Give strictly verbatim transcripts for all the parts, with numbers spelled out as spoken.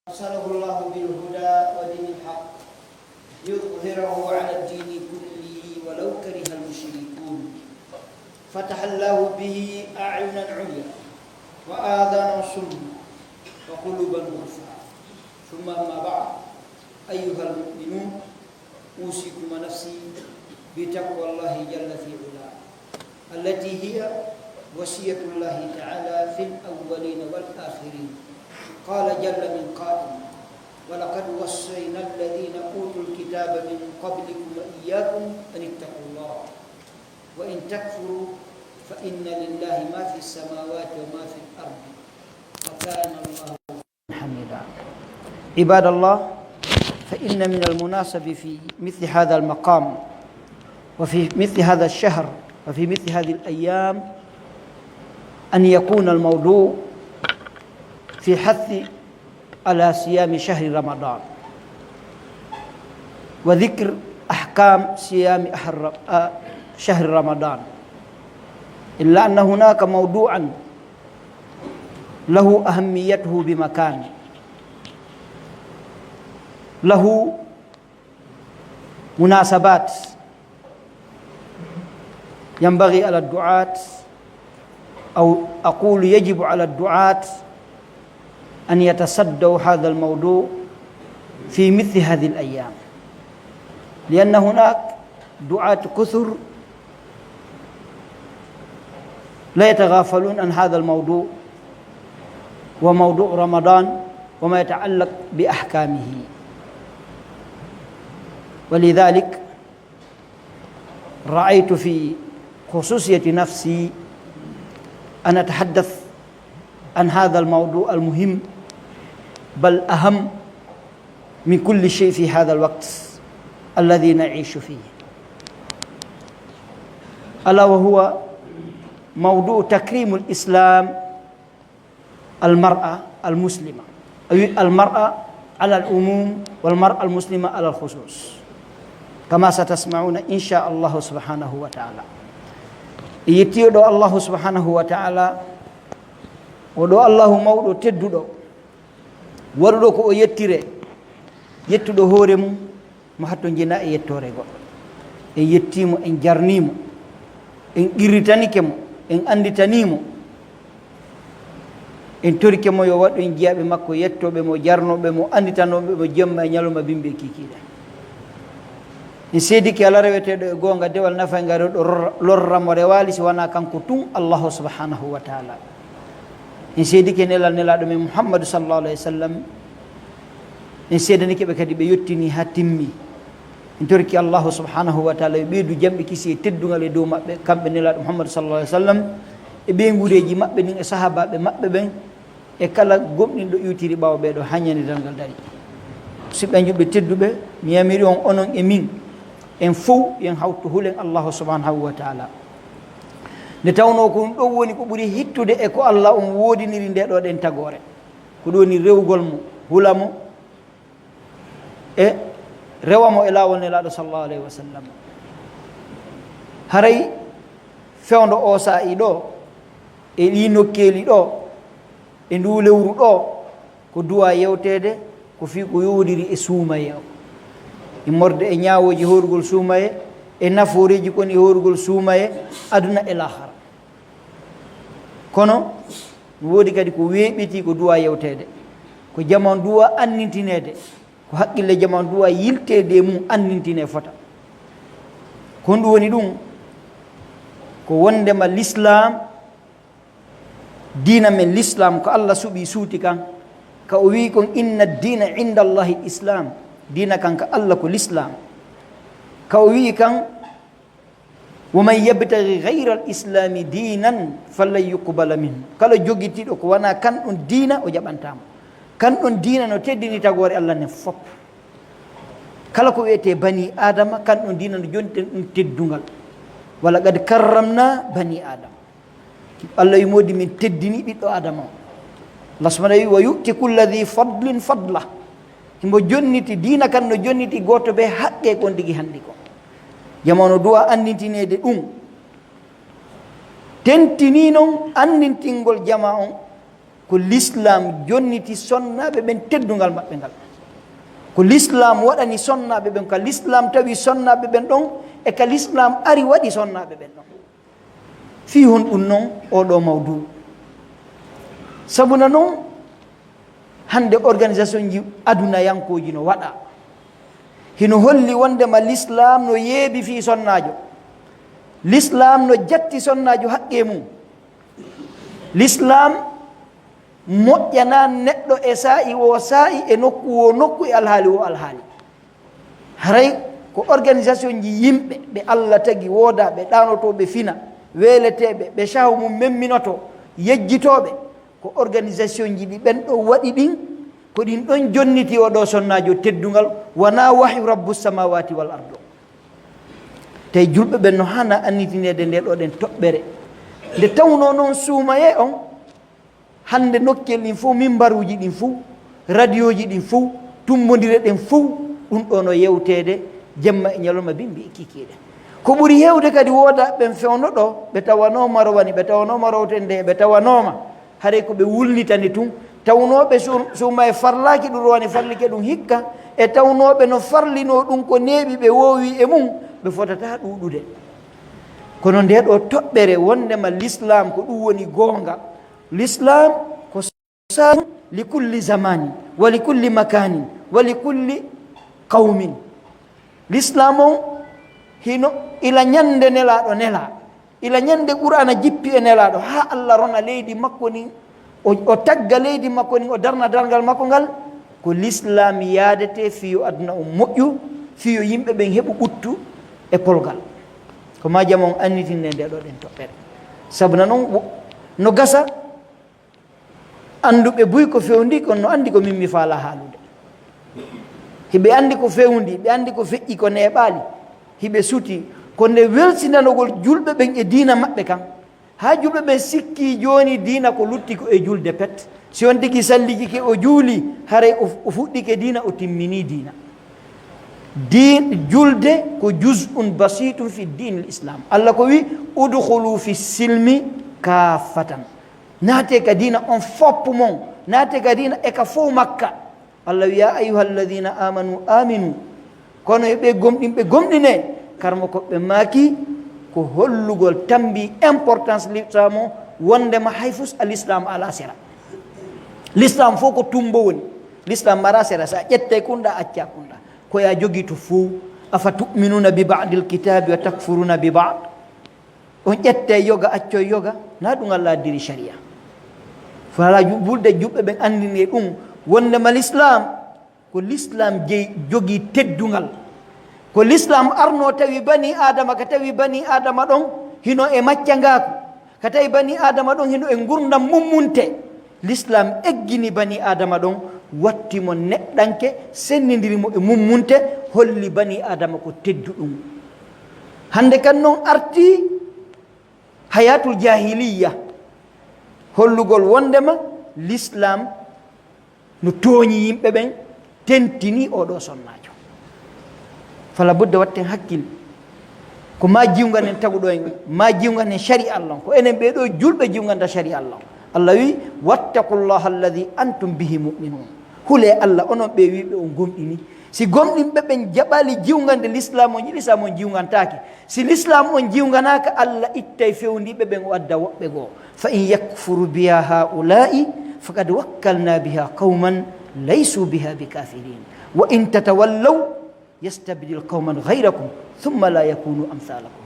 أرسله الله بالهدى ودين الحق ليظهره على الدين كله ولو كره المشركون. فتح الله به أعينا عميا وآذانا صما وقلوبا غلفا. ثم أما بعد، أيها المؤمنون، أوصيكم ونفسي بتقوى الله جل في علاه، التي هي وصية الله تعالى في الأولين والآخرين. قال جل من قائل: "ولقد وصينا الذين أوتوا الكتاب من قبلكم وإياكم أن اتقوا الله، وإن تكفروا فإن لله ما في السماوات وما في الأرض، وكان الله حميدا." عباد الله، فإن من المناسب في مثل هذا المقام وفي مثل هذا الشهر وفي مثل هذه الأيام أن يكون الموضوع في حث على صيام شهر رمضان وذكر أحكام صيام أهر-، آه، شهر رمضان، إلا أن هناك موضوعا له أهميته بمكان، له مناسبات، ينبغي على الدعاة، أو أقول يجب على الدعاة أن يتصدوا هذا الموضوع في مثل هذه الأيام، لأن هناك دعاة كثر لا يتغافلون عن هذا الموضوع وموضوع رمضان وما يتعلق بأحكامه. ولذلك رأيت في خصوصية نفسي أن أتحدث عن هذا الموضوع المهم، بل أهم من كل شيء في هذا الوقت الذي نعيش فيه، ألا وهو موضوع تكريم الإسلام المرأة المسلمة، أي المرأة على العموم والمرأة المسلمة على الخصوص، كما ستسمعون إن شاء الله سبحانه وتعالى. Yettiiɗo Allahu subhanahu wa ta'ala, o ɗo Allahu mawɗo tedduɗo, waɗuɗo ko o yettire, yettuɗo hoore mum, mo hatto jena e yettoore goɗɗo. En yettii mo, en jarnii mo, en qirritanike mo, en annditanii mo. En torike mo yo waɗu en jiyaaɓe makko, yettooɓe mo, jarnooɓe mo, annditanooɓe mo jemma e ñalawma, bimbi e kiikiiɗe. En seedike alaa reweteeɗo e goonga, dewal nafaynga, rewɗo lorra, lorra mo rewaali si wanaa kanko tun, Allahu subhanahu wa ta'ala. En seedike nelal Nelaaɗo men Muhammadu sallallahu alayhi wa sallam. En seedanike ɓe kadi ɓe yettinii haa timmi. En torike Allahu subhanahu wa ta'ala yo ɓeydu jam e kisiyee e teddungal e dow maɓɓe, kamɓe Nelaaɗo Muhammadu sallallahu alayhi wa sallam, e ɓeynguureeji maɓɓe ɗin, e sahaabaaɓe maɓɓe ɓen, e kala gomɗinɗo iwtiri ɓaawo ɓee ɗoo haa ñande darngal darii. Musidɓe julɓe tedduɓe, mi yamiri on, onon e min, en fow yo en hawtu hulen Allahu subhanahu wa ta'ala. Nde tawnoo ko ɗum ɗon woni ko ɓuri hittude e ko Allah on woodiniri ndee ɗoo ɗen tagoore, ko ɗum woni rewugol mo, hula mo, e rewa mo e laawol Nelaaɗo sallallahu alayhi wa sallam. Haray fewndo oo saa'i ɗoo, e ɗii nokkeeli ɗoo, e nduu lewru ɗoo, ko duwaa yewteede, ko fii ko yowondiri e suumayee on. Immorde e ñaawooji hoorugol suumayee, e nafooreeji kon e hoorugol suumayee, aduna e laahara. Kono no woodi kadi ko weeɓitii ko duwaa yewteede, ko jaman duwaa anndintineede, ko haqqille jaman duwaa yilteede e mum, anndintinee fota. Ko honɗum woni ɗum? Ko wonndema Lislaam, diina men Lislaam, ko Allah suɓii suuti kan, ka o wi'i kon: "Inna diina inda Allahi Islam." Diina kan ka Allah ko Lislaam. Ka o wi'i kan: "Wa man yabtaghi ghayra al-islami dinan falan yuqbala minhu." Kala jogitiiɗo ko wanaa kan ɗon diina, o jaɓantaa mo. Kan ɗon diina no teddini tagoore Allah nden fop. Kala ko wi'etee bani Aadama, kan ɗon diina no jonti ɗum teddungal. "Wa laqad karramna bani Aadama." Allah wi moodi min teddini ɓiɗɗo Aadama on. Allah subhanahu wa ta'ala wi: "Wa yu'ti kulla dhi fadlin fadlah." Himo jonniti, diina kan no jonniti gooto bee haqqee kon tigi hanndi kon. Jamaa no duwaa anndintineede ɗum. Tentinii non anndintingol jamaa on Ko l'islam jonniti sonnaaɓe ɓen teddungal maɓɓe ngal. Ko l'islam waɗani sonnaaɓe ɓen, ka l'islam tawi sonnaaɓe ɓen ɗon, e ka l'islam ari waɗi sonnaaɓe ɓen ɗon. Fii honɗun non oo ɗoo mawduu? Sabuna non, hannde organisation ji adunayankooji no waɗa. Hino holli wondema l'islam no yeebi fii sonnaajo. L'islam no jatti sonnaajo haqqee mum. L'islam moƴƴanaa neɗɗo e saa'i woo saa'i, e nokku woo nokku, e alhaali woo alhaali. Haray ko organisation ji yimɓe ɓe Allah tagi, woodaa ɓe ɗaanotooɓe fina, weeleteeɓe, ɓe shahu mum memminotoo, yejjitooɓe. Ko organisation ji ɗi ɓen ɗon waɗi ɗin, ko ɗin ɗon jonniti oo ɗoo sonnaajo teddungal, wanaa wahyu Rabbu samawati wal ardo. Tawi julɓe ɓen no hana annitineede nde ɗoo ɗen toɓɓere. Nde tawnoo non suumayee on, hannde nokkel ɗin fow, mimbaruuji ɗin fow, radiyooji ɗin fow, tummbondire ɗen fow, ɗum ɗoo no yewteede jemma e ñalorma, bimbi e kiikiiɗe. Ko ɓuri heewde kadi woodaaɓe ɓen fewndo ɗoo, ɓe tawanooma rowani, ɓe tawanooma rowtende, ɓe tawanooma haray ko ɓe wulnitani tun. Tawnooɓe su-, suumayee farlaaki ɗum rowani, farlike ɗum hikka, e tawnooɓe no farlinoo ɗum ko neeɓi, ɓe woowi e mum, ɓe fotataa ɗuuɗude. Kono nde ɗoo toɓɓere wondema l'islam ko ɗum woni goonga, l'islam ko saajun li kulli zamanin, wa li kulli makanin, wa li kulli qawmin. L'islam on hino ila ñande Nelaaɗo nelaa, ila ñande Qur'aana jippi e Nelaaɗo, haa Allah rona leydi makko ndin, o, o tagga leydi makko ndin, o darna darngal makko ngal, ko l'islam yaadete fii yo aduna on moƴƴu, fii yo yimɓe ɓen heɓu ɓuttu e polgal. Ko maa jam on annitinde nde ɗoo ɗen toɓɓere. Sabuna non wo-, no gasa, annduɓe buy ko fewndi, kono no anndi ko min mi faalaa haalude. Hiɓe anndi ko fewndi, ɓe anndi ko feƴƴi, ko neeɓaali, hiɓe suti. Ko nde welsinanogol julɓe ɓen e diina maɓɓe kan, haa julɓe ɓen sikki jooni diina ko lutti ko e julde pet. Si on tigi sallikike o juuli, haray o, o fuɗɗike diina, o timminii diina. Diin, julde ko juz'un basitun fi diinil islam. Allah ko wi, "Udkhulu fi silmi kaffatan." Naate ka diina on fopp mon, naate ka diina e ka fow makka. Allah wi, "Ya ayyuha alladhina amanu aminu." Kono e ɓe gomɗinɓe gomɗine, karmo ko ɓe maaki ko hollugol tambi importance l'islam o, wondema hay fus al islam ala sera. L'islam fof ko tumbo woni. L'islam mara sera, sa ƴette kunɗa, acca kunɗa. Ko ya jogi to fof. Afa tu'minuna bi ba'dil kitabi wa takfuruna bi ba'd. On ƴette yoga, acco yoga, na ɗum Allah addiri sharia. Fala ju-, bulde juɓɓe ɓen anndini ɗum, wondema l'islam, ko l'islam jey-, jogii teddungal. Ko l'islam arno tawi bani Adama, ka tawi bani Adama ɗon hino e maccangaaku, ka tawi bani Adama ɗon hino e ngurndam mummunte. L'islam eggini bani Adama ɗon, watti mo neɗɗanke, senndindiri mo e mummunte, holli bani Adama ko tedduɗum. Hannde kan non arti hayatul jahiliya, hollugol wondema l'islam no tooñi yimɓe ɓen, tentini oɗo sonnaajo. Fala budda watten hakkil. Ko ma jiwnganen taguɗo en, ma jiwnganen shari'a Allah on. Ko enen ɓee ɗo julɓe jiwnganta shari'a Allah on. Allah wi, "Wattaqullaha alladhi antum bihi mu'minun." Hule Allah, onon ɓe wiɓe on gomɗini. Si gomɗinɓe ɓen jaɓali jiwngande l'islam on, l'islam on jiwngantaake. Si l'islam on jiwnganaaka, Allah ittay fewndiiɓe ɓen, o adda woɓɓe goo. "Fa in yakfuru biha haula'i, faqad wakkalna biha qauman laysu biha bikafirin. Wa in tatawallaw, yastabdil qauman ghayrakum, thumma la yakunu amsalakum."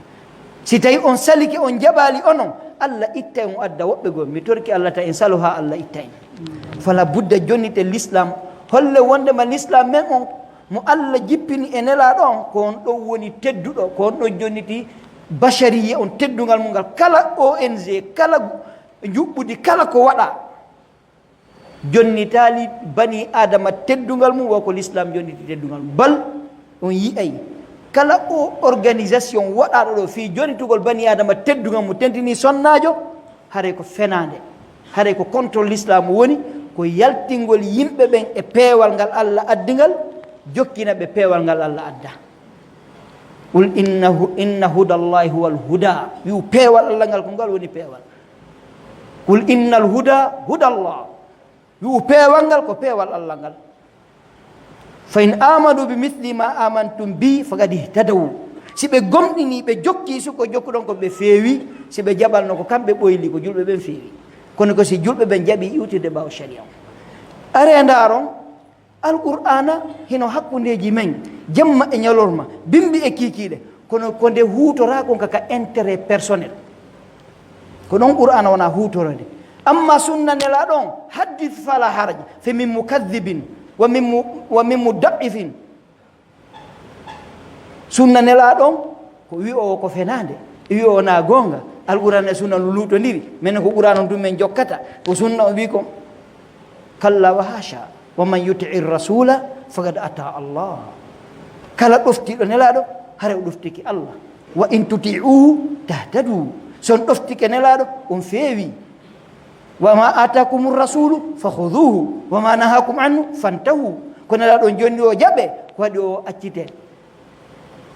Si tawi on salike, on jaɓali onon, Allah ittay on, adda woɓɓe goo. Mi torki Allah ta en salo haa Allah itta en. Fala budda jonnite l'islam. Holle wondema l'islam men on, mo Allah jippini e nelaaɗo on, ko on ɗon woni tedduɗo, ko on ɗon jonniti bashariya on, teddungal mum ngal. Kala O N G, kala njuɓɓudi, kala ko waɗa, jonnitaali bani Adama teddungal mum, wo ko l'islam jonniti teddungal mum. Bal on yi'ay kala o organisation waɗaaɗo ɗo fii jonnitugol bani Adama teddungal mum, tentini sonnaajo, haray ko fenaande, haray ko contre l'islam woni, ko yaltingol yimɓe ɓen e peewal ngal Allah addi ngal, jokkina ɓe peewal ngal Allah adda. Qul innahu, inna hudallahi huwal huda. Wi'u peewal Allah ngal ko ngal woni peewal. Qul innal huda hudallah. Wi'u peewal ngal ko peewal Allah ngal. "Fa in amanu bi misli ma amantum bi faqad ihtadaw." Si ɓe gomɗini, ɓe jokki suko jokkuɗon ko, ɓe feewi. Si ɓe jaɓalno, ko kamɓe ɓoyli, ko julɓe ɓen feewi. Kono ko si julɓe ɓen jaɓi iwtirde ɓaawo sharia on. Are ndaaron, Alqur'aana hino hakkundeeji men, jemma e ñalorma, bimbi e kiikiiɗe, kono ko nde huutoraa kon ka, ka intérêt personnel. Ko ɗon Qur'aana wona huutorede. Amma sunna Nelaaɗo on, haddith fala haraj, fe min mukadhibin, wa min mu-, wa min mudaifin. Sunna Nelaaɗo on, ko wi'oowo ko fenaande, e wi'oowo na goonga. Alqur'aana e sunna no luutondiri. Menen ko Qur'aana on tun men jokkata. Ko sunna o wi'i kon. Kalla wa hasha. Wa man yuti'i rasula faqad ata Allah. Kala ɗoftiiɗo Nelaaɗo, hare o ɗoftike Allah. "Wa in tuti'uhu tahtadu." Si on ɗoftike Nelaaɗo, on feewi. "Wa ma atakumu rasulu fakhuduhu, wa ma nahakum anhu fantahu." Ko Nelaaɗo on jonni o jaɓe, ko waɗi o accite.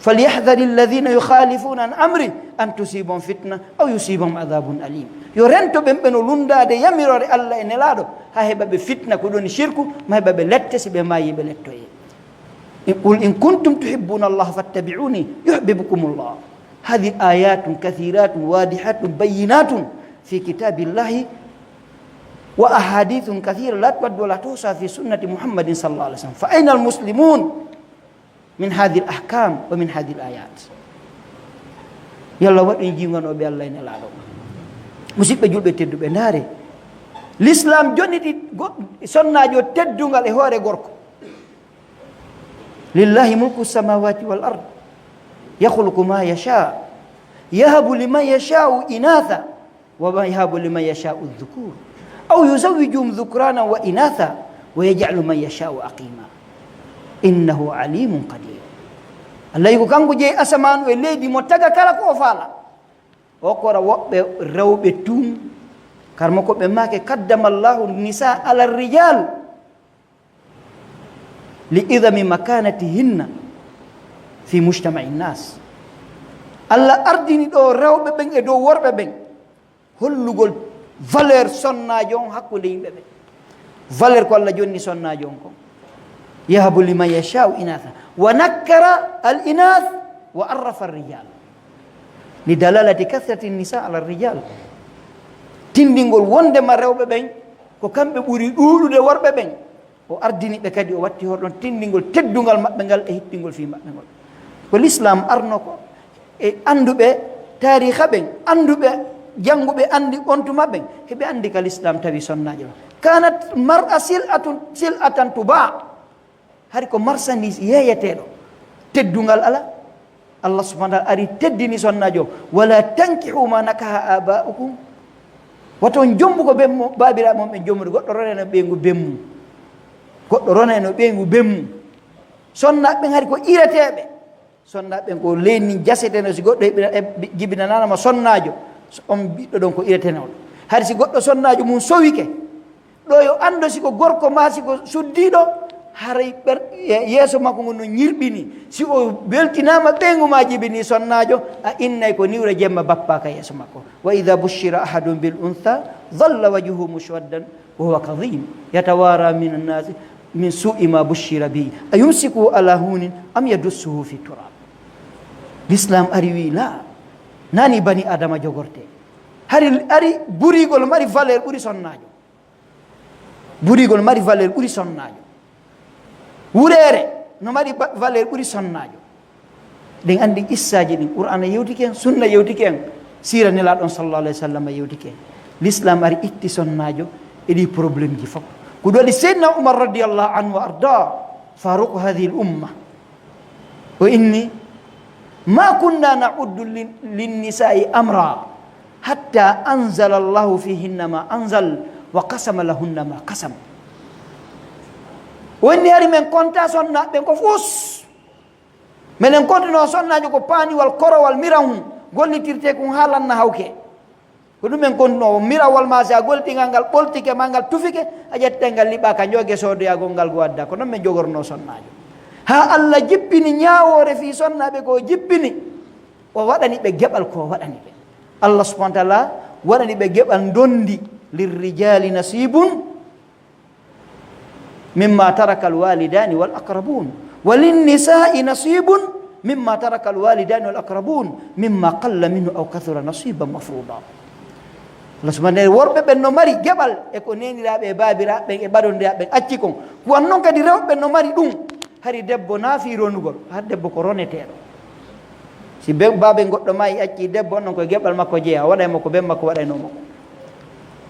"Falyahdhari alladhina yukhalifuna an amri an tusibahum fitna aw yusibahum adhabun alim." Yo rento ɓen ɓe no lunndaade yamiroore Allah e Nelaaɗo, haa heɓa ɓe fitna, ko ɗon shirku, ma heɓa ɓe lette, si ɓe maayi ɓe lettoye. "Qul in kuntum tuhibbuna Allah fattabi'uni yuhbibkumullah." Hadhihi ayatun kathiratun wadihatun bayyinatun fi kitabillahi wa ahadithun kathira la tuaddu wa la tuhsa fi sunnati Muhammadin sallallahu alaihi wasallam. Fa aina almuslimun min hadhihi al-ahkam wa min hadhihi al-ayat? Yo Allah waɗu en jiinganooɓe Allah e Nelaaɗo. Musidɓe julɓe tedduɓe, ndaare, Lislaam jonniti go-, sonnaajo teddungal e hoore gorko. "Lillahi mulku samawati wal ard, yakhluqu ma yasha, yahabu liman yashau inatha, wa yahabu liman yashau dhukur, aw yuzawwijuhum dhukrana wa inatha, wa yaj'alu man yashau aqima, innahu alimun qadir." Allah ko kanko jeyi asamaanu e leydi, mo taga kala ko o faala. O kora woɓɓe rewɓe tun, kar mo ko ɓe maake, "Qaddama Allahu nisa ala rijal li idami makanatihinna fi mujtama'i nas." Allah ardini ɗo rewɓe ɓen e dow worɓe ɓen, hollugol valeur sonnaajo on hakkunde yimɓe ɓen. Valeur ko Allah jonni sonnaajo on kon. "Yahabu liman yashau inatha." Wa nakkara al inath wa arrafa ar rijal. Li dalalati kathrati nisa ala rijal. Tindingol wondema rewɓe ɓen ko kamɓe ɓuri ɗuuɗude worɓe ɓen. O ardini ɓe kadi, o watti horɗon tindingol teddungal maɓɓe ngal e hittingol fii maɓɓe ngol. Ko Lislaam arno ko e annduɓe taariha ɓen, annduɓe jannguɓe anndi on tuma ɓen, heɓe anndi ka Lislaam tawi sonnaajo. Kanat mar'a sil'atun, sil'atan tuba. Hari ko marchandise yeeyeteeɗo. Teddungal ala. Allah subhanahu wa ta'ala ari teddini sonnaajo. "Wala tankihu ma nakaha aba'ukum." Woto on jombu ko bemmo, baabiraaɓe mon ɓen jombude. Goɗɗo roneno ɓeyngu bemmu. Goɗɗo roneno ɓeyngu bemmu. Sonnaaɓe ɓen hari ko ireteeɓe. Sonnaaɓe ɓen ko leydi ndin jaseteno, si goɗɗo heɓina-, e-, jibinanaama sonnaajo, so on ɓiɗɗo ɗon ko iretenooɗo. Hari si goɗɗo sonnaajo mum sowike, ɗo yo anndo si ko gorko maa si ko suddiiɗo, haray ɓer-, ye-, yeeso makko ngon no ñirɓini. Si o weltinaama ɓeyngu maa jibini sonnaajo, a innay ko niwre jemma bappa ka yeeso makko. "Wa idha bushira ahadun bil untha dhalla wajhuhu muswaddan wa huwa kadhim yatawara min an-nas min su'i ma bushira bihi ayumsikuhu ala hunin am yadussuhu fi turab." L'islam ari wi la, nani bani adama jogorte. Hari, ari burigol mari valeur ɓuri sonnaajo. Burigol mari valeur ɓuri sonnaajo. Wureere no mari ba-, valeur ɓuri sonnaajo. Ɗen anndi qissaaji ɗin, Qur'aana yewtike en, sunna yewtike en, siira Nelaaɗo on sallallahu alayhi wa sallam yewtike en. L'islam ari itti sonnaajo e ɗi problème ji fof. Ko ɗum waɗi Seydina Umar radiyallahu anhu wa arda, Faruq hadhihi al umma. O inni, "Ma kunna na'uddu lin-, linnisa'i amra hatta anzala Allahu fihinna ma anzal wa qasama lahunna ma qasam." O inni, "Hari men konta sonnaaɓe ko fus. Menen kontuno sonnaajo ko paaniwal korowal mirahun gollitirte kun haa lanna hawke." Ko ɗum en kontuno, mirawal ma, si a gollitii ngal, ngal ɓoltike ma, ngal tufike, a ƴettan ngal liɓa ka njooge soodoyagol ngal go adda. Ko non men jogorno sonnaajo. Haa Allah jippini ñaawoore fii sonnaaɓe ko jippini. O waɗani ɓe geɓal ko waɗani ɓe. Allah subhanahu wa ta'ala waɗani ɓe geɓal ndondi. Lirrijali nasibun مما ترك الوالدان والأقربون وللنساء نصيب مما ترك الوالدان والأقربون مما قل منه أو كثر نصيبا مفروضا. Allah subhanahu wa ta'ala, worɓe ɓen no mari geɓal e ko neeniraaɓe e baabiraaɓe ɓen e ɓadondiraaɓe ɓen acci kon. Ko wan non kadi rewɓe ɓen no mari ɗum. Hari debbo na fii ronugol, har debbo ko roneteeɗo. Si be, baaben goɗɗo maayi acci debbo, on non ko e geɓal makko jeyaa, waɗay mo ko ben makko waɗaynoo mo ko.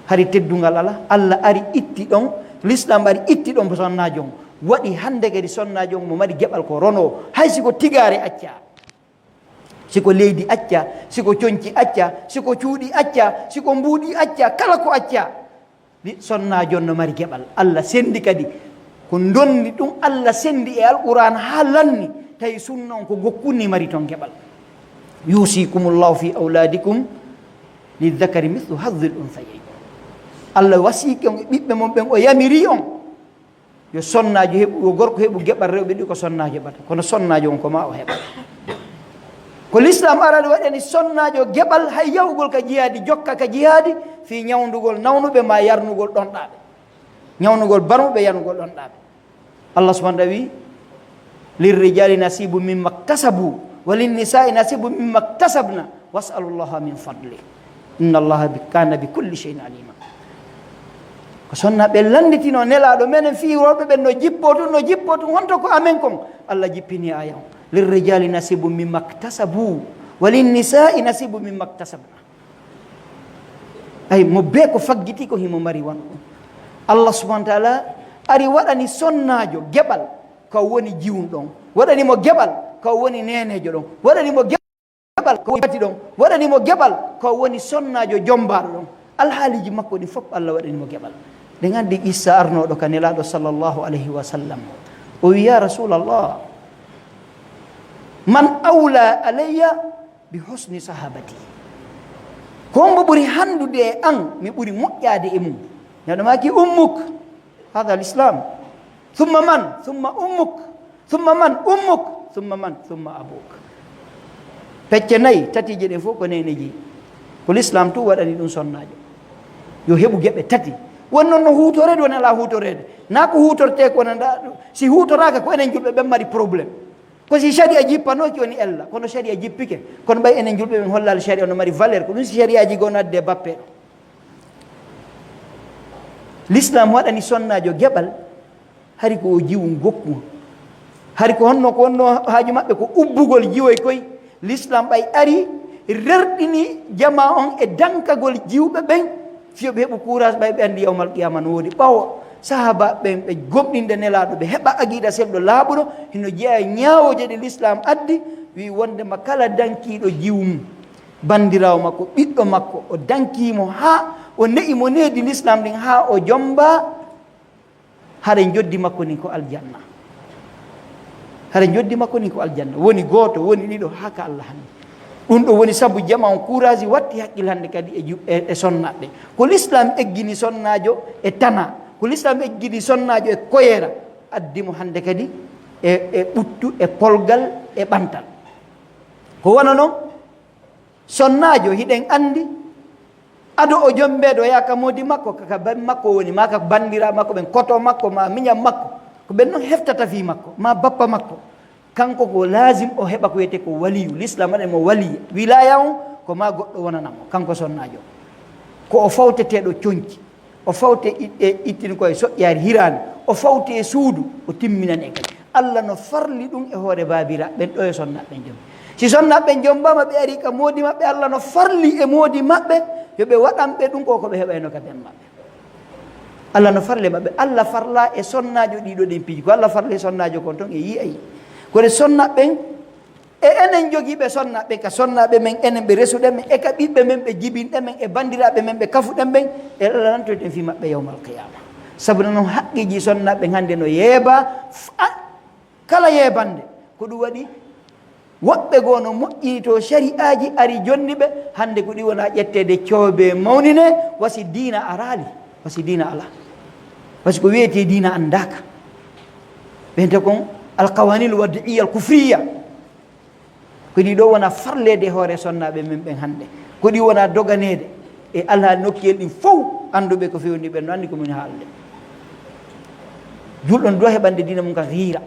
Hari teddungal alaa, Allah ari itti ɗon, l'islam ari itti ɗon sonnaajo on. Waɗi hande kadi sonnaajo on mo mari geɓal ko ronoo, hay si ko tigaare accaa. Si ko leydi accaa, si ko conci accaa, si ko cuuɗi accaa, si ko mbuuɗi accaa, kala ko accaa. Ɗi sonnaajo on no mari geɓal. Allah sendi kadi ko ndondi ɗum, Allah sendi e Alqur'aan haa lanni, tawi sunna on ko gokkunni mari ton geɓal. يوصيكم الله في أولادكم للذكر مثل حظ الأنثيين. Allah wasiike on e ɓiɓɓe mon ɓen, o yamiri on. Yo sonnaajo heɓu, yo gorko heɓu geɓal rewɓe ɗiɗo ko sonnaajo heɓata. Kono sonnaajo on ko ma o heɓa. Ko l'islam arani waɗani sonnaajo geɓal hay yahugol ka jihaadi, jokka ka jihaadi, fii ñawndugol nawnuɓe ma yarnugol ɗonɗaaɓe. Ñawnugol barmuɓe, yarnugol ɗonɗaaɓe. Allah subhanahu wa ta'ala wi, للرجال نصيب مما اكتسبوا وللنساء نصيب مما اكتسبن واسألوا الله من فضله إن الله ب-، كان بكل شيء عليما. Ko sonnaaɓe lannditino Nelaaɗo, menen fii worɓe ɓen no jippoo tun, no jippoo tun, honto ko amen kon? Allah jippini aaya on. للرجال نصيب مما اكتسبوا وللنساء نصيب مما اكتسبن. Ay, mo bee ko faggiti ko himo mari wano ɗum. Allah subhanahu wa ta'ala ari waɗani sonnaajo geɓal ka woni jiwun ɗon. Waɗani mo geɓal ka woni neeneejo ɗon. Waɗani mo geɓal ka woni bati ɗon. Waɗani mo geɓal ka woni sonnaajo jombaaɗo ɗon. Alhaaliiji makko ɗin fof Allah waɗani mo geɓal. Ɗen anndi qissa arnooɗo ka Nelaaɗo sallallahu alayhi wa sallam. O wi, "Ya Rasulallah, man awla alayya bi husni sahabati?" Ko hombo ɓuri handude e an, mi ɓuri moƴƴaade e mum? Nelaaɗo maaki, "Ummuk." Hada al-Islam. Thumma man? Thumma ummuk. Thumma man? Ummuk. Thumma man? Thumma abuk. Pecce nayi, tatiije ɗen fof ko neeneeji. Ko l'islam tun waɗani ɗum sonnaajo. Yo heɓu geɓe tati. Won non no huutoreede, won alaa huutoreede. Na ko huutortee ko wonanda, si huutoraaka ko enen julɓe ɓen mari problème. Ko si sharia jippanooki woni ella, kono sharia jippike. Kono ɓay enen julɓe ɓen hollaali sharia no mari valeur, ko ɗum si shariaaji goo no addi e bappe ɗo. L'islam waɗani sonnaajo geɓal, hari ko o jiwu gokku. Hari ko honno ko wonno haaju maɓɓe ko ubbugol jiwoy koy. L'islam ɓay ari rerɗini jamaa on e dankagol jiwɓe ɓen, fiyo ɓe heɓu courage ɓay ɓe anndi yawmal qiyama no woodi. Ɓawo sahaaba ɓen ɓe gomɗinde Nelaaɗo, ɓe heɓa aqiida selɗo laaɓuɗo, hino jeyaa e ñaawooje ɗe l'islam addi, wi wondema kala dankiiɗo jiwu mum, bandiraawo makko, ɓiɗɗo makko, o dankii mo haa o ne'i mo needi l'islam ɗin haa o jomba, hara njoddi makko ndin ko aljanna. Hara njoddi makko ndin ko aljanna. Woni gooto, woni ɗiɗo, haa ka Allah hande. Ɗum ɗo woni sabu jama on courage watti haqqil hande kadi e ju-, e, e sonnaaɓe. Ko l'islam eggini sonnaajo e tana. Ko l'islam eggini sonnaajo e koyera. Addi mo hande kadi e, e ɓuttu, e polgal, e ɓantal. Ko wano non, sonnaajo, hiɗen anndi, ado o jombeede, o yaha ka moodi makko, ka, ka ban makko woni, maa ka banndiraa makko ɓen, koto makko, maa miñan makko, ko ɓen non heftata fii makko, maa bappa makko. Kanko ko laazim o heɓa ko wiyetee ko waliyu, l'islam waɗani mo waliya. Wilaya on, ko maa goɗɗo wonana mo, kanko sonnaajo. Ko o fawteteeɗo conci. O fawte i-, e ittin koye soƴƴaari hiraande. O fawte e suudu, o timminane kadi. Allah no farli ɗum e hoore baabiraaɓe ɓen ɗo e sonnaaɓe ɓen jombi. Si sonnaaɓe ɓen jombaama, ɓe ari ka moodi maɓɓe, Allah no farli e moodi maɓɓe yo ɓe waɗan ɓe ɗum ko ko ɓe heɓayno ka ben maɓɓe. Allah no farli e maɓɓe. Allah farla e sonnaajo ɗiɗo ɗen piiji. Ko Allah farli e sonnaajo kon ton e yi'ay. Kono sonnaaɓe ɓen e enen jogiiɓe sonnaaɓe, ka sonnaaɓe men, enen ɓe resuɗen men, e ka ɓiɓɓe men ɓe jibinɗen men, e banndiraaɓe men ɓe kafuɗen ɓen, e lalantoyten fii maɓɓe yawmal qiyama. Sabu non haqqeeji sonnaaɓe ɓen hannde no yeeba, f-, a-, kala yeebande. Ko ɗum waɗi woɓɓe goo no moƴƴinitoo shari'aaji ari jonni ɓe, hannde ko ɗi wona ƴetteede coobe mawnine, wasi diina araali, wasi diina alaa. Wasi ko wiyetee diina anndaaka. Ɓen te kon alqawanil wad'iyya al kufriyya. Ko ɗi ɗo wona farleede e hoore sonnaaɓe men ɓen hannde. Ko ɗi wona doganeede e alhaali nokkuyel ɗin fow, annduɓe ko fewndi ɓen no anndi ko min haalde. Julɗo no dow heɓande diina mum kan hiira.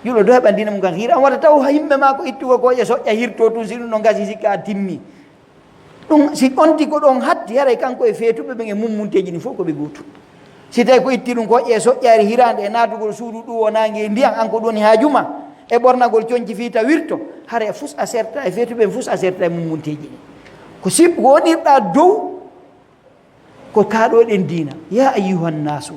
Julɗo dow heɓande diina mum kan hiira. An wata taw yimɓe maa ko ittugo kooƴe soƴƴa hirto tun, si ɗum ɗon gasi sikka a timmi. Ɗum si onti ko ɗon hatti, haray kanko e feetuɓe ɓen e mummunteeji ɗin fof ko ɓe gootum. Si tawi ko itti ɗum kooƴe soƴƴaari hiraande e naatugol suudu ɗum o naange e ndiyan, an ko ɗum woni haaju ma, e ɓornagol conci fii ta wirto, haray fus a serta e feetuɓe ɓen, fus a serta e mummunteeji ɗin. Ko sib-, ko wonirɗaa dow ko kaaɗooɗen diina. Ya ayyuhan nasu,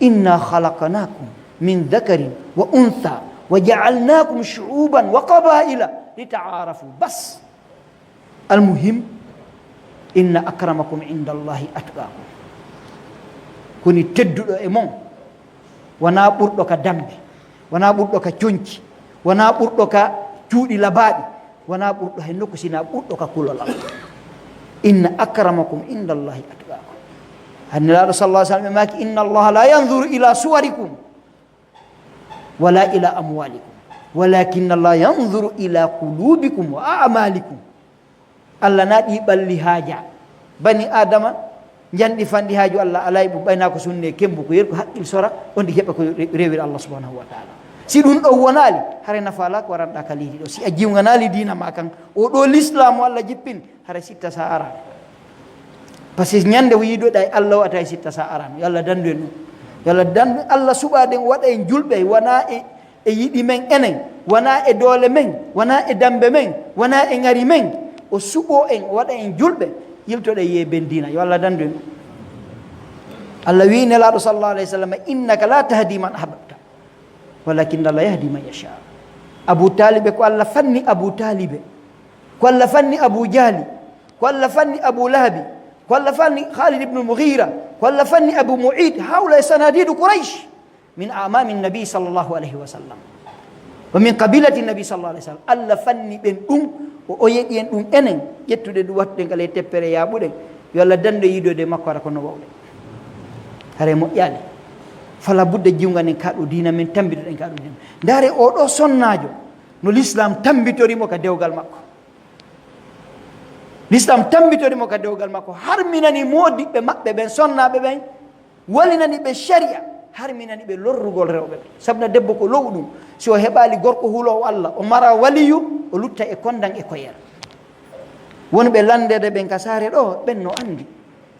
inna khalaqnakum min dhakarin wa untha wa ja'alnakum shu'uban wa qabaila li ta'arafu. Bas. Almuhim, inna akramakum inda Allahi atqakum. Koni tedduɗo e mon, wonaa ɓurɗo ka dambe, wonaa ɓurɗo ka conci, wonaa ɓurɗo ka cuuɗi labaaɗi, wonaa ɓurɗo hay nokku, sinaa ɓurɗo ka kulol Allah. Inna akramakum inda Allahi atqakum. Hani Nelaaɗo sallallahu alaihi wasallam ɓe maaki, inna Allaha la yanzuru ila suwarikum wala ila amwalikum, walakin Allah yanzuru ila qulubikum wa a'malikum. Allah na ɗi ɓalli haaja. Bani Adama, njanɗi fanɗi haaju Allah alay ɓum, ɓayna ko sunne kembu, ko yergo haqqil sora, on ɗi heɓa ko re-, rewira Allah subhanahu wa ta'ala. Si ɗum ɗon wonaali, hare nafa ala ko waranɗa ka leydi ɗo. Si a jiwnganaali diina ma kan, o ɗo l'islam o Allah jippin, hare sitta sa ara. Parce que ñande ko yiidoɗa e Allah o, a tawi sitta sa arano. Yo Allah dandu en ɗum. Yo Allah dandu, Allah suɓaade en, waɗa en julɓe, wona e, e yiɗi men enen, wona e doole men, wona e dambe men, wona e ŋari men. O suɓo en, o waɗa en julɓe, yiltoɗe yeeben diina. Yo Allah dandu en ɗum. Allah wi Nelaaɗo sallallahu alayhi wa sallam, "Innaka la tahdi man ahbabta, walakin Allah yahdi man yasha." Abu Talibe, ko Allah fanni Abu Talibe, ko Allah fanni Abu Jahli, ko Allah fanni Abu Lahabi, ko Allah fanni Khalid ibn Mughira, ko Allah fanni Abu Mu'id, haula sanadidu Quraysh min amami Nabi sallallahu alayhi wa sallam, wa min qabilati Nabi sallallahu alayhi wa sallam. Allah fanni ɓen ɗum, o, o yeɗi en ɗum enen, ƴettude ɗum wattude ngal e teppere yaaɓuɗen. Yo Allah dandu e yiidode makko, hara kono wawɗe. Hare moƴƴaali. Fala budda jiwnganen ka ɗo diina men, tambitoɗen ka ɗo diina. Ndaare o ɗo sonnaajo, no l'islam tambitori mo ka dewgal makko. L'islam tambitori mo ka dewgal makko, harminani moodiɓɓe maɓɓe ɓen, sonnaaɓe ɓen, walinani ɓe sharia, harminani ɓe lorrugol rewɓe ɓen. Sabuna debbo ko lo'u ɗum, si o heɓaali gorko huloowo Allah, o mara waliyu, o lutta e kondan e koyeer. Wonɓe landeede ɓen ka saare ɗo, ɓen no andi.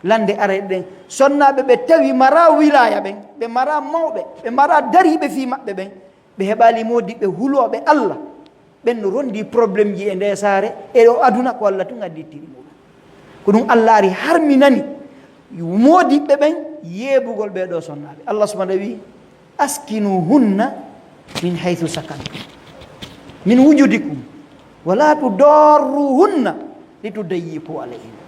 Lande arayɗe ɗen, sonnaaɓe ɓe tawi mara wilaya ɓen, ɓe mara mawɓe, ɓe mara dariiɓe fii maɓɓe ɓen, ɓe heɓaali moodiɓɓe hulooɓe Allah, ɓen no rondi problème ji e nde saare, e o aduna ko Allah tun addi ittiri muɗum. Ko ɗum Allah ari harminani moodiɓɓe ɓen yeebugol ɓee ɗoo sonnaaɓe. Allah subhanahu wa ta'ala wi, "Askinuhunna min haythu sakantum min wujudikum, wa la tudarruhunna litudayyiqu alayhin.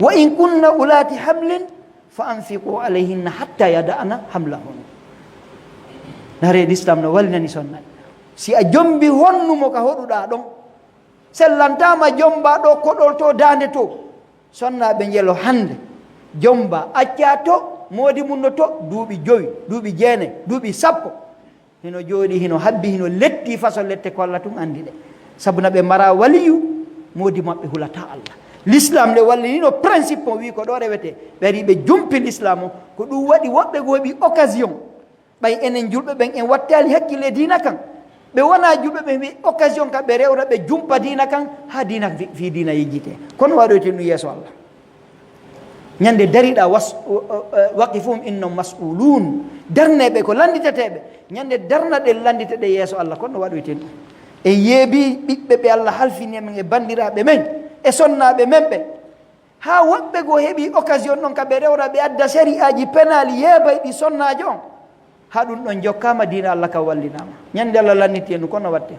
Wa in kunna ulati hamlin fa anfiqu alayhinna hatta yada'na hamlahunna." Nare l'islam no wallinani sonnaaɓe. Si a jombi honnu mo ka hoɗuɗaa ɗon, sellantaama jomba ɗo koɗol to daande to. Sonnaaɓe njelo hande. Jomba, acca to, moodi mum no to, duuɓi jowi, duuɓi jeenayi, duuɓi sappo. Hino jooɗi, hino habbi, hino letti façon lette ko Allah tun andi ɗe. Sabuna ɓe mara waliyu, moodi maɓɓe hulata Allah. L'islam le wallinino principe on, wi ko ɗo rewete. Ɓe ari ɓe jumpi l'islam o, ko ɗum waɗi woɓɓe goo heɓi occasion. Ɓay enen julɓe ɓen en wattaali hakkille e diina kan. Ɓe wona julɓe ɓen heɓi occasion ka ɓe rewra ɓe jumpa diina kan, haa diina fi, fii diina yejjite. Kono waɗoyten ɗum yeeso Allah. Ñande dariɗa was-, waqifuhum innahum mas'ulun. Darneɓe ko landiteteɓe. Ñande darnaɗen landiteɗe yeeso Allah, kono waɗoyten ɗum. En yeebi ɓiɓɓe ɓe Allah halfini men e bandiraɓe men, e sonnaaɓe men ɓe. Haa woɓɓe goo heɓi occasion ɗon ka ɓe rewra ɓe adda sari'aaji penali yeebayɗi sonnaajo on. Haa ɗum ɗon jokkaama, diina Allah ka wallinaama. Ñande Allah lanniti en ɗum, kono watte.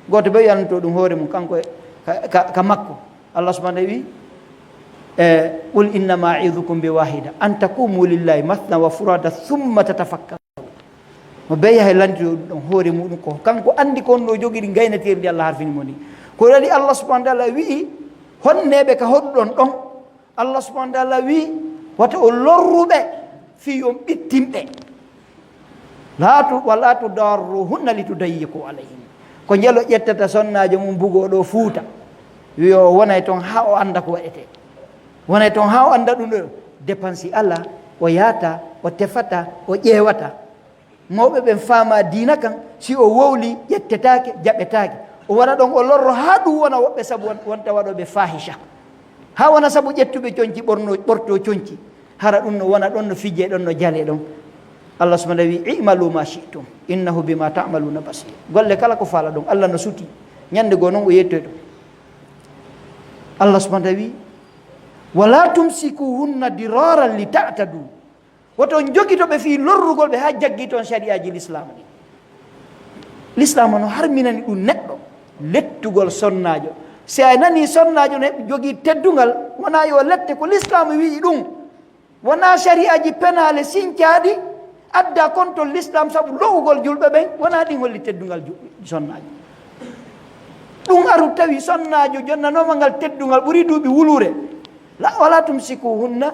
Gooto ɓe yanto ɗum hoore mum, kanko e ka, ka, ka makko. Allah subhanahu wa ta'ala wi, e, "Qul innama a'idukum bi wahida, an taqumu lillahi mathna wa furada thumma tatafakkaru." Mo bee yahay lannito ɗum ɗon hoore muɗum, ko kanko andi ko on ɗo jogiri ngaynateeri ndi Allah harfini mo ndi. Ko waɗi Allah subhanahu wa ta'ala wi'i honneeɓe ka hoɗuɗon ɗon. Allah subhanahu wa ta'ala wi, wata o lorruɓe fii on ɓittinɓe. La tu, wa la tudarruhunna litudayyiqu alayhin. Ko njelo ƴettata sonnaajo mum bugooɗo Fuuta. Wi o wonay ton haa o anda ko waɗete. Wonay ton haa o anda ɗum ɗo. Dépense ala, o yaata, o tefata, o ƴeewata. Mawɓe ɓen faama diina kan, si o wowli, ƴettetaake, jaɓetaake. O wona ɗon, o lorro haa ɗum wona woɓɓe sabu won-, wonta waɗooɓe faahisha. Haa wona sabu ƴettuɓe conci, ɓorno, ɓorto conci. Hara ɗum no wona ɗon, no fijje ɗon, no jale ɗon. Allah subhanahu wa ta'ala wi, "I'malu ma shi'tum, innahu bima ta'maluna basir." Golle kala ko faala ɗon, Allah no suti. Ñande goo non o yettoy ɗum. Allah subhanahu wa ta'ala wi, "Wala tumsikuhunna diraran li ta'tadu." Woto on jogito ɓe fii lorrugol ɓe haa jaggiton shari'aaji Lislaam ɗin. Lislaam no harminani ɗum neɗɗo lettugol sonnaajo. Si a nanii sonnaajo ne jogii teddungal, wonaa yo lette, ko Lislaam wi'i ɗum. Wonaa shari'aaji penaale sincaaɗi adda kontol Lislaam sabu lo'ugol julɓe ɓen, wonaa ɗin holli teddungal ju-, sonnaajo. Ɗum aru tawi sonnaajo jonnanooma ngal teddungal ɓuri duuɓi wuluure. La, wala tumsikuhunna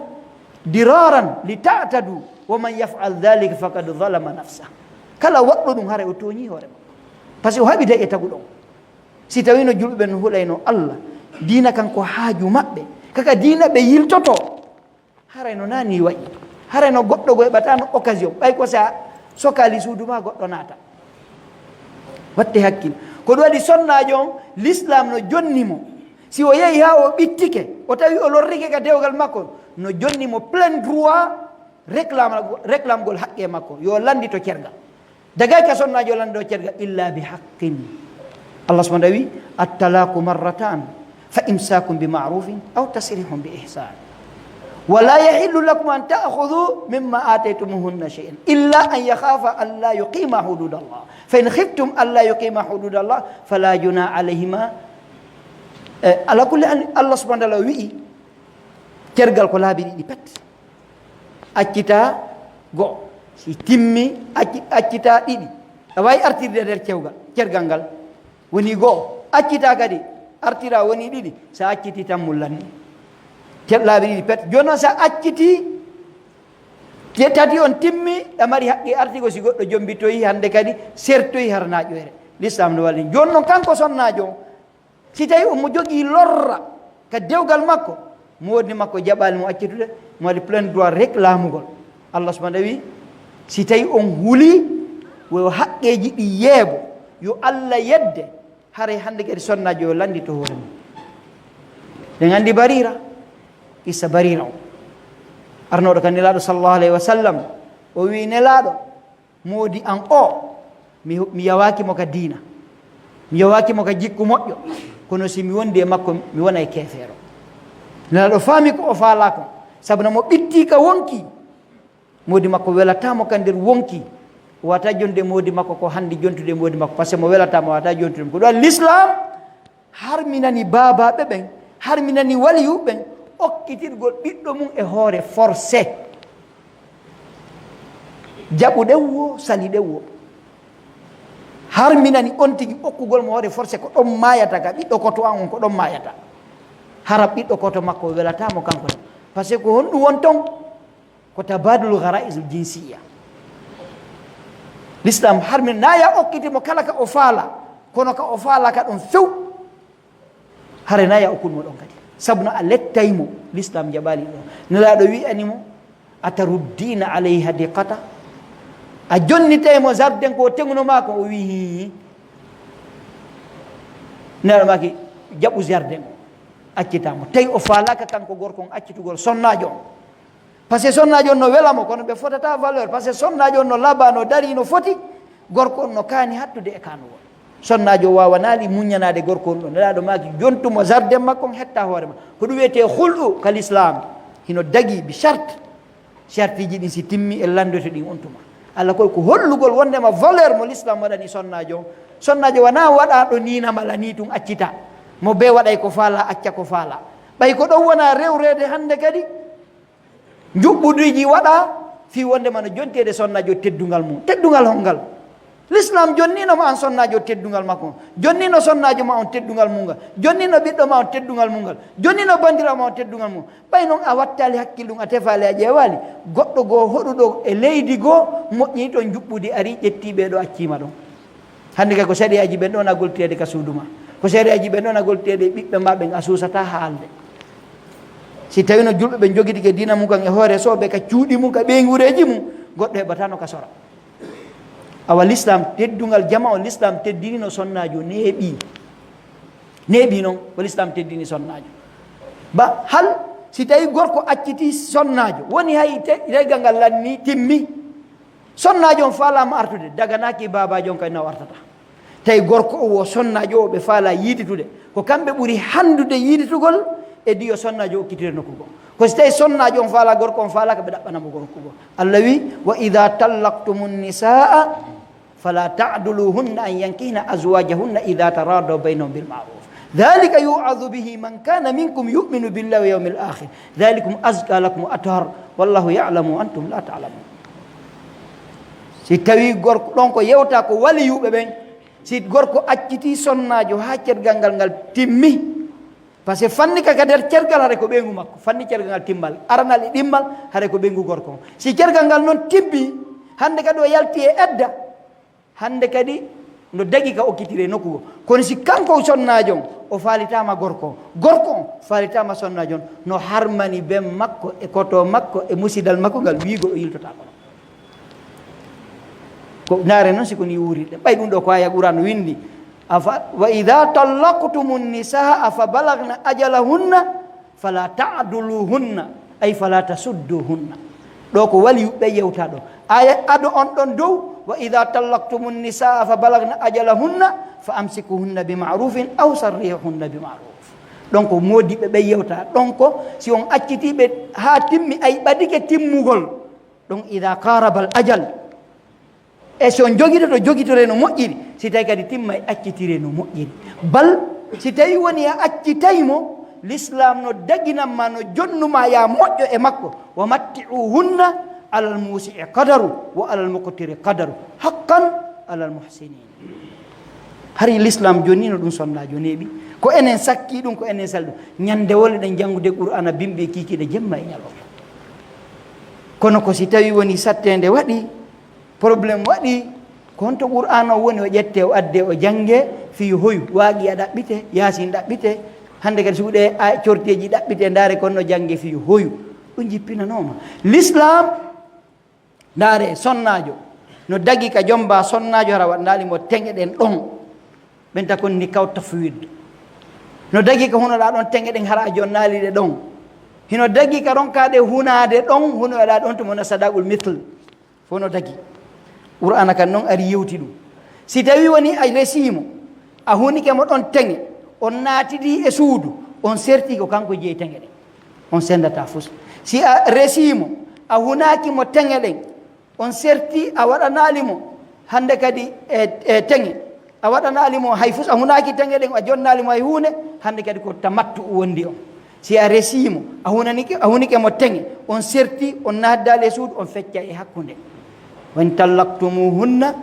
diraran li ta'tadu, wa man yaf'al dhalika faqad zalama nafsa. Kala waɗɗo ɗum, haray o tooñii hoore makko. Parce que o haɓiday e tagu ɗon. Si tawino julɓe no hulayno Allah, diina kan ko haaju maɓɓe, kaka diina ɓe yiltoto, haray no naani waɗi. Haray no goɗɗo go heɓata no occasion. Ɓay ko sa sokali suudu ma goɗɗo naata. Watte hakkil. Ko ɗum waɗi sonnaajo on, Lislaam no jonni mo. Si o yehi haa o ɓittike, o tawi o lorrike ka dewgal makko, no jonni mo plein droit réclame, réclamegol haqqe makko. Yo lanndito cergal. Dagay ka sonnaajo lanndito cergal, illa bi haqqin. Allah subhanahu wa ta'ala wi, "At-talaqu marratan, fa imsakun bi ma'rufin, aw tasrihun bi ihsan. Wa la yahillu lakum an ta'khudhu mimma ataytumuhunna shay'an, illa an yakhafa an la yuqima hududallah. Fa in khiftum an la yuqima hududallah, fala junaha alayhima." Eh, ala kulli hal, Allah subhanahu wa ta'ala wi'i, cergal ko laabi ɗiɗi pet. Accita go'o. Si timmi, acci-, accita ɗiɗi. A waawi artirde nder cewgal, cergal ngal. Woni go'o. Accita kadi, artira woni ɗiɗi. Sa acciti tan mum lanni. Te-, laabi ɗiɗi pet. Jooni noon sa acciti, te tati on timmi, ɗa mari haqqe artigo si goɗɗo jombitoyi hannde kadi, sertoyi har naƴoyre. Lislaam no walli. Jooni noon kanko sonnaajo on, si tawi omo jogii lorra ka dewgal makko, mo wondi makko jaɓaali mo accitude, mo waɗi plein droit réclamugol. Allah subhanahu wa ta'ala wi, si tawi on huli, wo haqqeeji ɗi yeebo, yo Allah yedde, haray hannde kadi sonnaajo yo lanndito hoore mum. Ɗen anndi Barira, qissa Barira on. Arnooɗo ka Nelaaɗo sallallahu alayhi wa sallam, o wi, "Nelaaɗo, moodi an o, mi, mi yawaaki mo ka diina. Mi yawaaki mo ka jikku moƴƴo. Kono si mi wondi e makko, mi wonay keefeero." Nelaaɗo faami ko o faalaa kon. Sabu no mo ɓitti ka wonki. Moodi makko welataa mo ka nder wonki. O wata jonde moodi makko ko hannde jontude moodi makko. Parce que mo welataa mo wata jontude mo. Ko ɗum Lislaam harminani baabaaɓe ɓen, harminani waliyuɓe ɓen, okkitirgol ɓiɗɗo mum e hoore forcé. Jaɓuɗen wo, saliɗen wo. Harminani on tigi okkugol mo hoore forcé, ko ɗon maayata ka ɓiɗɗo koto an on, ko ɗon maayata. Hara ɓiɗɗo koto makko welataa mo kanko ne. Parce que ko honɗum won ton? Ko tabadul gharaiz jinsiya. Lislaam harmin na ya okkiti mo kala ka o faala, kono ka o faala ka ɗon few. Hare na ya okkun mo ɗon kadi. Sabu no a lettay mo, Lislaam jaɓaali ɗum. Nelaaɗo wi'ani mo, "Ataruddina alayhi hadiqata?" A jonnitay mo jardin ko teŋuno maako, o wi'i, "Hii." Nelaaɗo maaki, "Jaɓu jardin o." Accita mo. Tawi o faalaaka kanko gorko on accitugol sonnaajo on. Parce que sonnaajo on no wela mo, kono ɓe fotata valeur. Parce que sonnaajo on no laba, no dari, no foti. Gorko on no kaani hattude e kaanugol. Sonnaajo waawanaali muññanaade gorko on ɗon. Nelaaɗo maaki, jontu mo jardin makko on, hetta hoore ma. Ko ɗum wiyetee hulɗu ka Lislaam. Hino dagi bi charte. Charteeji ɗin si timmi e lanndoto ɗin on tuma. Alla koy ko hollugol wondema valeur mo Lislaam waɗani sonnaajo on. Sonnaajo wonaa waɗaaɗo nii na mala nii tun accita. Mo bee waɗay ko faala, acca ko faala. Ɓay ko ɗon wona rewreede hannde kadi. Njuɓɓudiiji waɗa fii wondema no jonteede sonnaajo teddungal mum. Teddungal hongal? Lislaam jonniino ma an sonnaajo teddungal makko. Jonniino sonnaajo ma on teddungal mum ngal. Jonniino ɓiɗɗo ma on teddungal mum ngal. Jonniino banndiraawo ma on teddungal mum. Ɓay non a wattaali hakkil ɗum, a tefaali, a ƴeewaali. Goɗɗo goo hoɗuɗo e leydi goo moƴƴini ɗon njuɓɓudi ari ƴetti ɓee ɗo accii ma ɗon. Hannde kay ko sariyaaji ɓen ɗon a goltireede ka suudu ma. Ko sariyaaji ɓen ɗon a goltireede e ɓiɓɓe ma ɓen a suusataa haalde. Si tawino julɓe ɓen jogitike diina mum kan e hoore sooɓe ka cuuɗi mum, ka ɓeynguureeji mum, goɗɗo heɓataano ka sora. Awa l'islam teddungal jama on, l'islam teddinino sonnaajo neeɓi. Neeɓi non ko l'islam teddini sonnaajo. Ba hal si tawi gorko acciti sonnaajo, woni hay te-, tegal ngal lanni timmi. Sonnaajo on faalama artude, daganaaki baabaajo on kay na o artata. Tawi gorko o wo sonnaajo o ɓe faala yiiditude. Ko kamɓe ɓuri handude yiiditugol e diyo sonnaajo okkitire nokku goo. Ko si tawi sonnaajo on faala gorko on faala ka ɓe ɗaɓɓana mo gorko goo. Allah wi, "Wa idha tallaqtumun nisaa fala ta'duluhunna an yankihna azwajahunna idha taradaw baynahum bil ma'ruf. Dhalika yu'adhu bihi man kana minkum yu'minu billahi wal yawmil akhir. Dhalikum azka lakum wa athhar. Wallahu ya'lamu wa antum la ta'lamun." Si tawi gorko ɗon ko yewta ko waliyuɓe ɓen, si gorko acciti sonnaajo haa cergal ngal ngal timmi, parce que fanni ka ka nder cergal hare ko ɓeyngu makko, fanni cergal ngal timmal, aranal e ɗimmal hare ko ɓeyngu gorko on. Si cergal ngal non timmi, hande kadi o yalti e edda, hande kadi no dagi ka okkitire nokku goo. Kono si kanko sonnaajo on, o faalitama gorko on, gorko on faalitama sonnaajo on, no harmani ben makko e koto makko e musidal makko ngal wiigo o yiltotako non. Ko ndaare non si ko ni wurirɗe. Ɓay ɗum ɗo ko aya Qur'an windi. Afa, "Wa idha tallaqtumun nisaa fa balagna ajalahunna fala ta'duluhunna, ay fala tasudduhunna." Ɗo ko waliyu ɓe yewta ɗo. Aya ado on ɗon dow, "Wa idha tallaqtumun nisaa fa balagna ajalahunna fa amsikuhunna bi ma'rufin aw sarrihunna bi ma'ruf." Ɗon ko moodiɓe ɓe yewta. Ɗon ko si on acciti ɓe haa timmi, ay ɓadike timmugol. Ɗon idha qarabal ajal. E si on jogitoto, jogitore no moƴƴiri. Si tawi kadi timma e accitire no moƴƴiri. Bal, si tawi woni a accitay mo, l'islam no daginan ma, no jonnuma ya moƴƴo e makko. "Wa matti'uhunna alal musi'i qadaru, wa alal muqtiri qadaru. Haqqan alal muhsinin." Hari l'islam jonnino ɗum sonnaajo neeɓi. Ko enen sakki ɗum, ko enen sali ɗum. Ñande wole ɗen janngude Qur'ana bimbi e kiikiiɗe jemma e ñalawma. Kono ko si tawi woni sattende waɗi, problème waɗi, ko honto Qur'an o woni o ƴette o adde o jannge fii hoyu, waaqiya ɗaɓɓite, yaasin ɗaɓɓite, hande kadi suuɗe a corteeji ɗaɓɓite, ndaare kon no jannge fii hoyu. Ɗum jippinanooma. L'islam, ndaare sonnaajo, no dagi ka jomba sonnaajo hara waɗanaali mo teŋe ɗen ɗon. Ɓen ta kon nikaw tafwid. No dagi ka hunoɗaa ɗon teŋe ɗen hara a jonnaali ɗe ɗon. Hino dagi ka ronkaade hunaade ɗon, hunoɗaa ɗon to mo na sadaqul mithl. Fof no dagi. Qur'aana kan noon ari yewti ɗum. Si tawi woni a resii mo, a hunike mo ɗon teŋe, on naatidi e suudu, on serti ko kanko jeyi teŋe ɗen. On sendata fus. Si a resii mo, a hunaaki mo teŋe ɗen, on serti a waɗanaali mo hannde kadi e, e teŋe. A waɗanaali mo hay fus, a hunaaki teŋe ɗen, a jonnaali mo hay huunde, hannde kadi ko tamattu wondi on. Si a resii mo, a hunanike, a hunike mo teŋe, on serti, on naatdaali e suudu, on fecca e hakkunde. Wa in tallaqtumuhunna,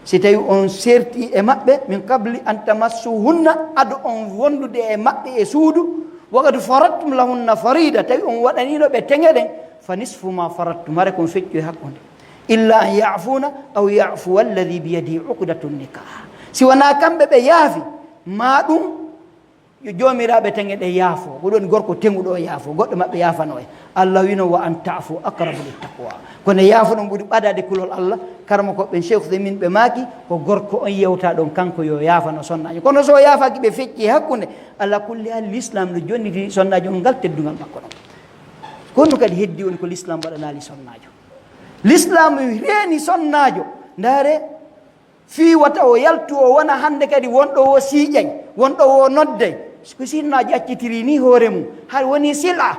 si tawi on serti e maɓɓe, min qabli an tamassuhunna, ado on wondude e maɓɓe e suudu, wa qad faradtum lahunna farida, tawi on waɗaniino ɓe teŋe ɗen, fa nisfu ma faradtum, hare kon feccu e hakkunde. Illa an ya'funa aw ya'fu alladhi biyadihi uqdatun nikah. Si wonaa kamɓe ɓe yaafi, maa ɗum yo joomiraaɓe teŋe ɗe yaafo. Ko ɗon gorko teŋuɗo o yaafo, goɗɗo maɓɓe yaafano en. Allah wino, "Wa an ta'fu aqrabu lit taqwa." Kono yaafo ɗon ɓuri ɓadaade kulol Allah. Karamoko ɓen Cheikh Uthaymeen ɓe maaki, ko gorko on yewta ɗon, kanko yo yaafano sonnaajo. Kono so o yaafaaki ɓe fecci e hakkunde, ala kulli hal, l'islam no jonniti sonnaajo on ngal teddungal makko ɗon. Ko honɗum kadi heddi woni ko l'islam waɗanaali sonnaajo? L'islam reeni sonnaajo. Ndaare, fii wata o yaltu o wona hannde kadi wonɗo wo siiƴay, wonɗo wo nodday. Ko sonnaajo accitiri ni hoore mum, hay woni sila.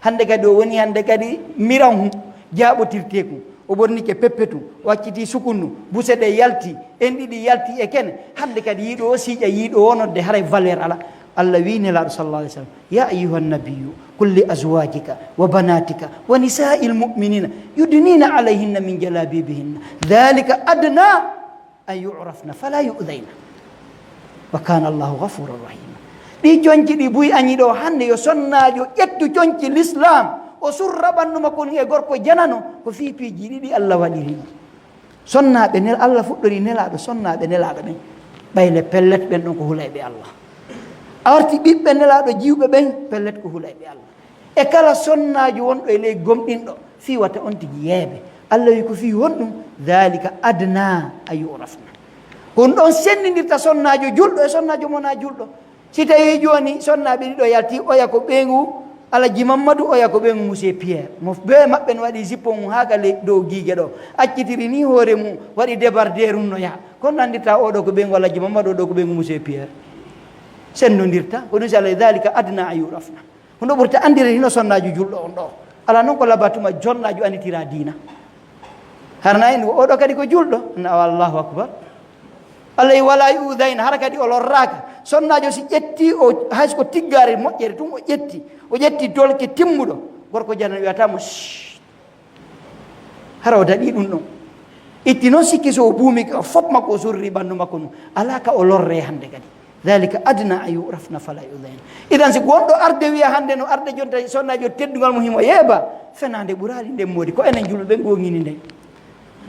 Hannde kadi o woni hannde kadi miran jaaɓotirteeku. O ɓornike peppetu, o acciti sukunnu, buse ɗe yalti, en ɗiɗi yalti e kene. Hannde kadi yiiɗo o siiƴa, yiiɗo o nodde, haray valeur ala. Allah wi Nelaaɗo sallallahu alayhi wa sallam, "Ya ayyuhan nabiyyu, qul li azwajika wa banatika wa nisa'il mu'minina yudnina alayhinna min jalabibihinna. Dhalika adna an yu'rafna fala yu'dhayna. Wa kana Allahu ghafuran rahima." Ɗi conci ɗi buy añi ɗo hannde, yo sonnaajo ƴettu conci l'islam, o surra ɓanndu makko ndun e gorko janano, ko fii piiji ɗiɗi Allah waɗiri ɗum. Sonnaaɓe nel-, Allah fuɗɗori Nelaaɗo, sonnaaɓe Nelaaɗo ɓen. Ɓayle pellet ɓen ɗon ko hulayɓe Allah. A warti ɓiɓɓe Nelaaɗo jiwɓe ɓen, pellet ko hulayɓe Allah. E kala sonnaajo wonɗo e ley gomɗinɗo, fii wata on tigi yeebe. Allah wi ko fii honɗum? Dhalika adna an yu'rafna. Ko ɗum ɗon senndindirta sonnaajo julɗo e sonnaajo mo naa julɗo. Si tawii jooni sonnaaɓe ɗiɗo yalti, oya ko ɓeyngu Alhaji Mammadu, oya ko ɓeyngu Monsieur Pierre. Mo bee maɓɓe no waɗi jippo mum haa ka ley dow giige ɗo. Accitiri ni hoore mum, waɗi debardeerum no yaha. Kono anndirta oɗo ko ɓeyngu Alhaji Mammadu, oɗo ko ɓeyngu Monsieur Pierre. Senndondirta, ko ɗum si Allah, dhalika adna an yu'rafna. Ko ɗum ɓurta anndirde hino sonnaajo julɗo on ɗo. Alaa non ko labatuma jonnaajo annditira diina. Hara na en oɗo kadi ko julɗo. Na Allahu akbar. Allah wala yu'dhayna, hara kadi o lorraaka. Sonnaajo si ƴetti o, hay so ko tiggaare moƴƴere tun o ƴetti, o ƴetti dolke timmuɗo, gorko janano wiyata mo, "Shh." Hara o daɗi ɗum ɗon. Itti noon sikki so o buumi ka, fof makko o surri ɓanndu makko ndu. Alaa ka o lorre hannde kadi. Dhalika adna an yu'rafna fala yu'dhayna. Idan si gonɗo arde wiya hannde no arde jonta sonnaajo teddungal mum himo yeeba, fenaande ɓuraali nden moodi. Ko enen julɓe ɓen goongini nden.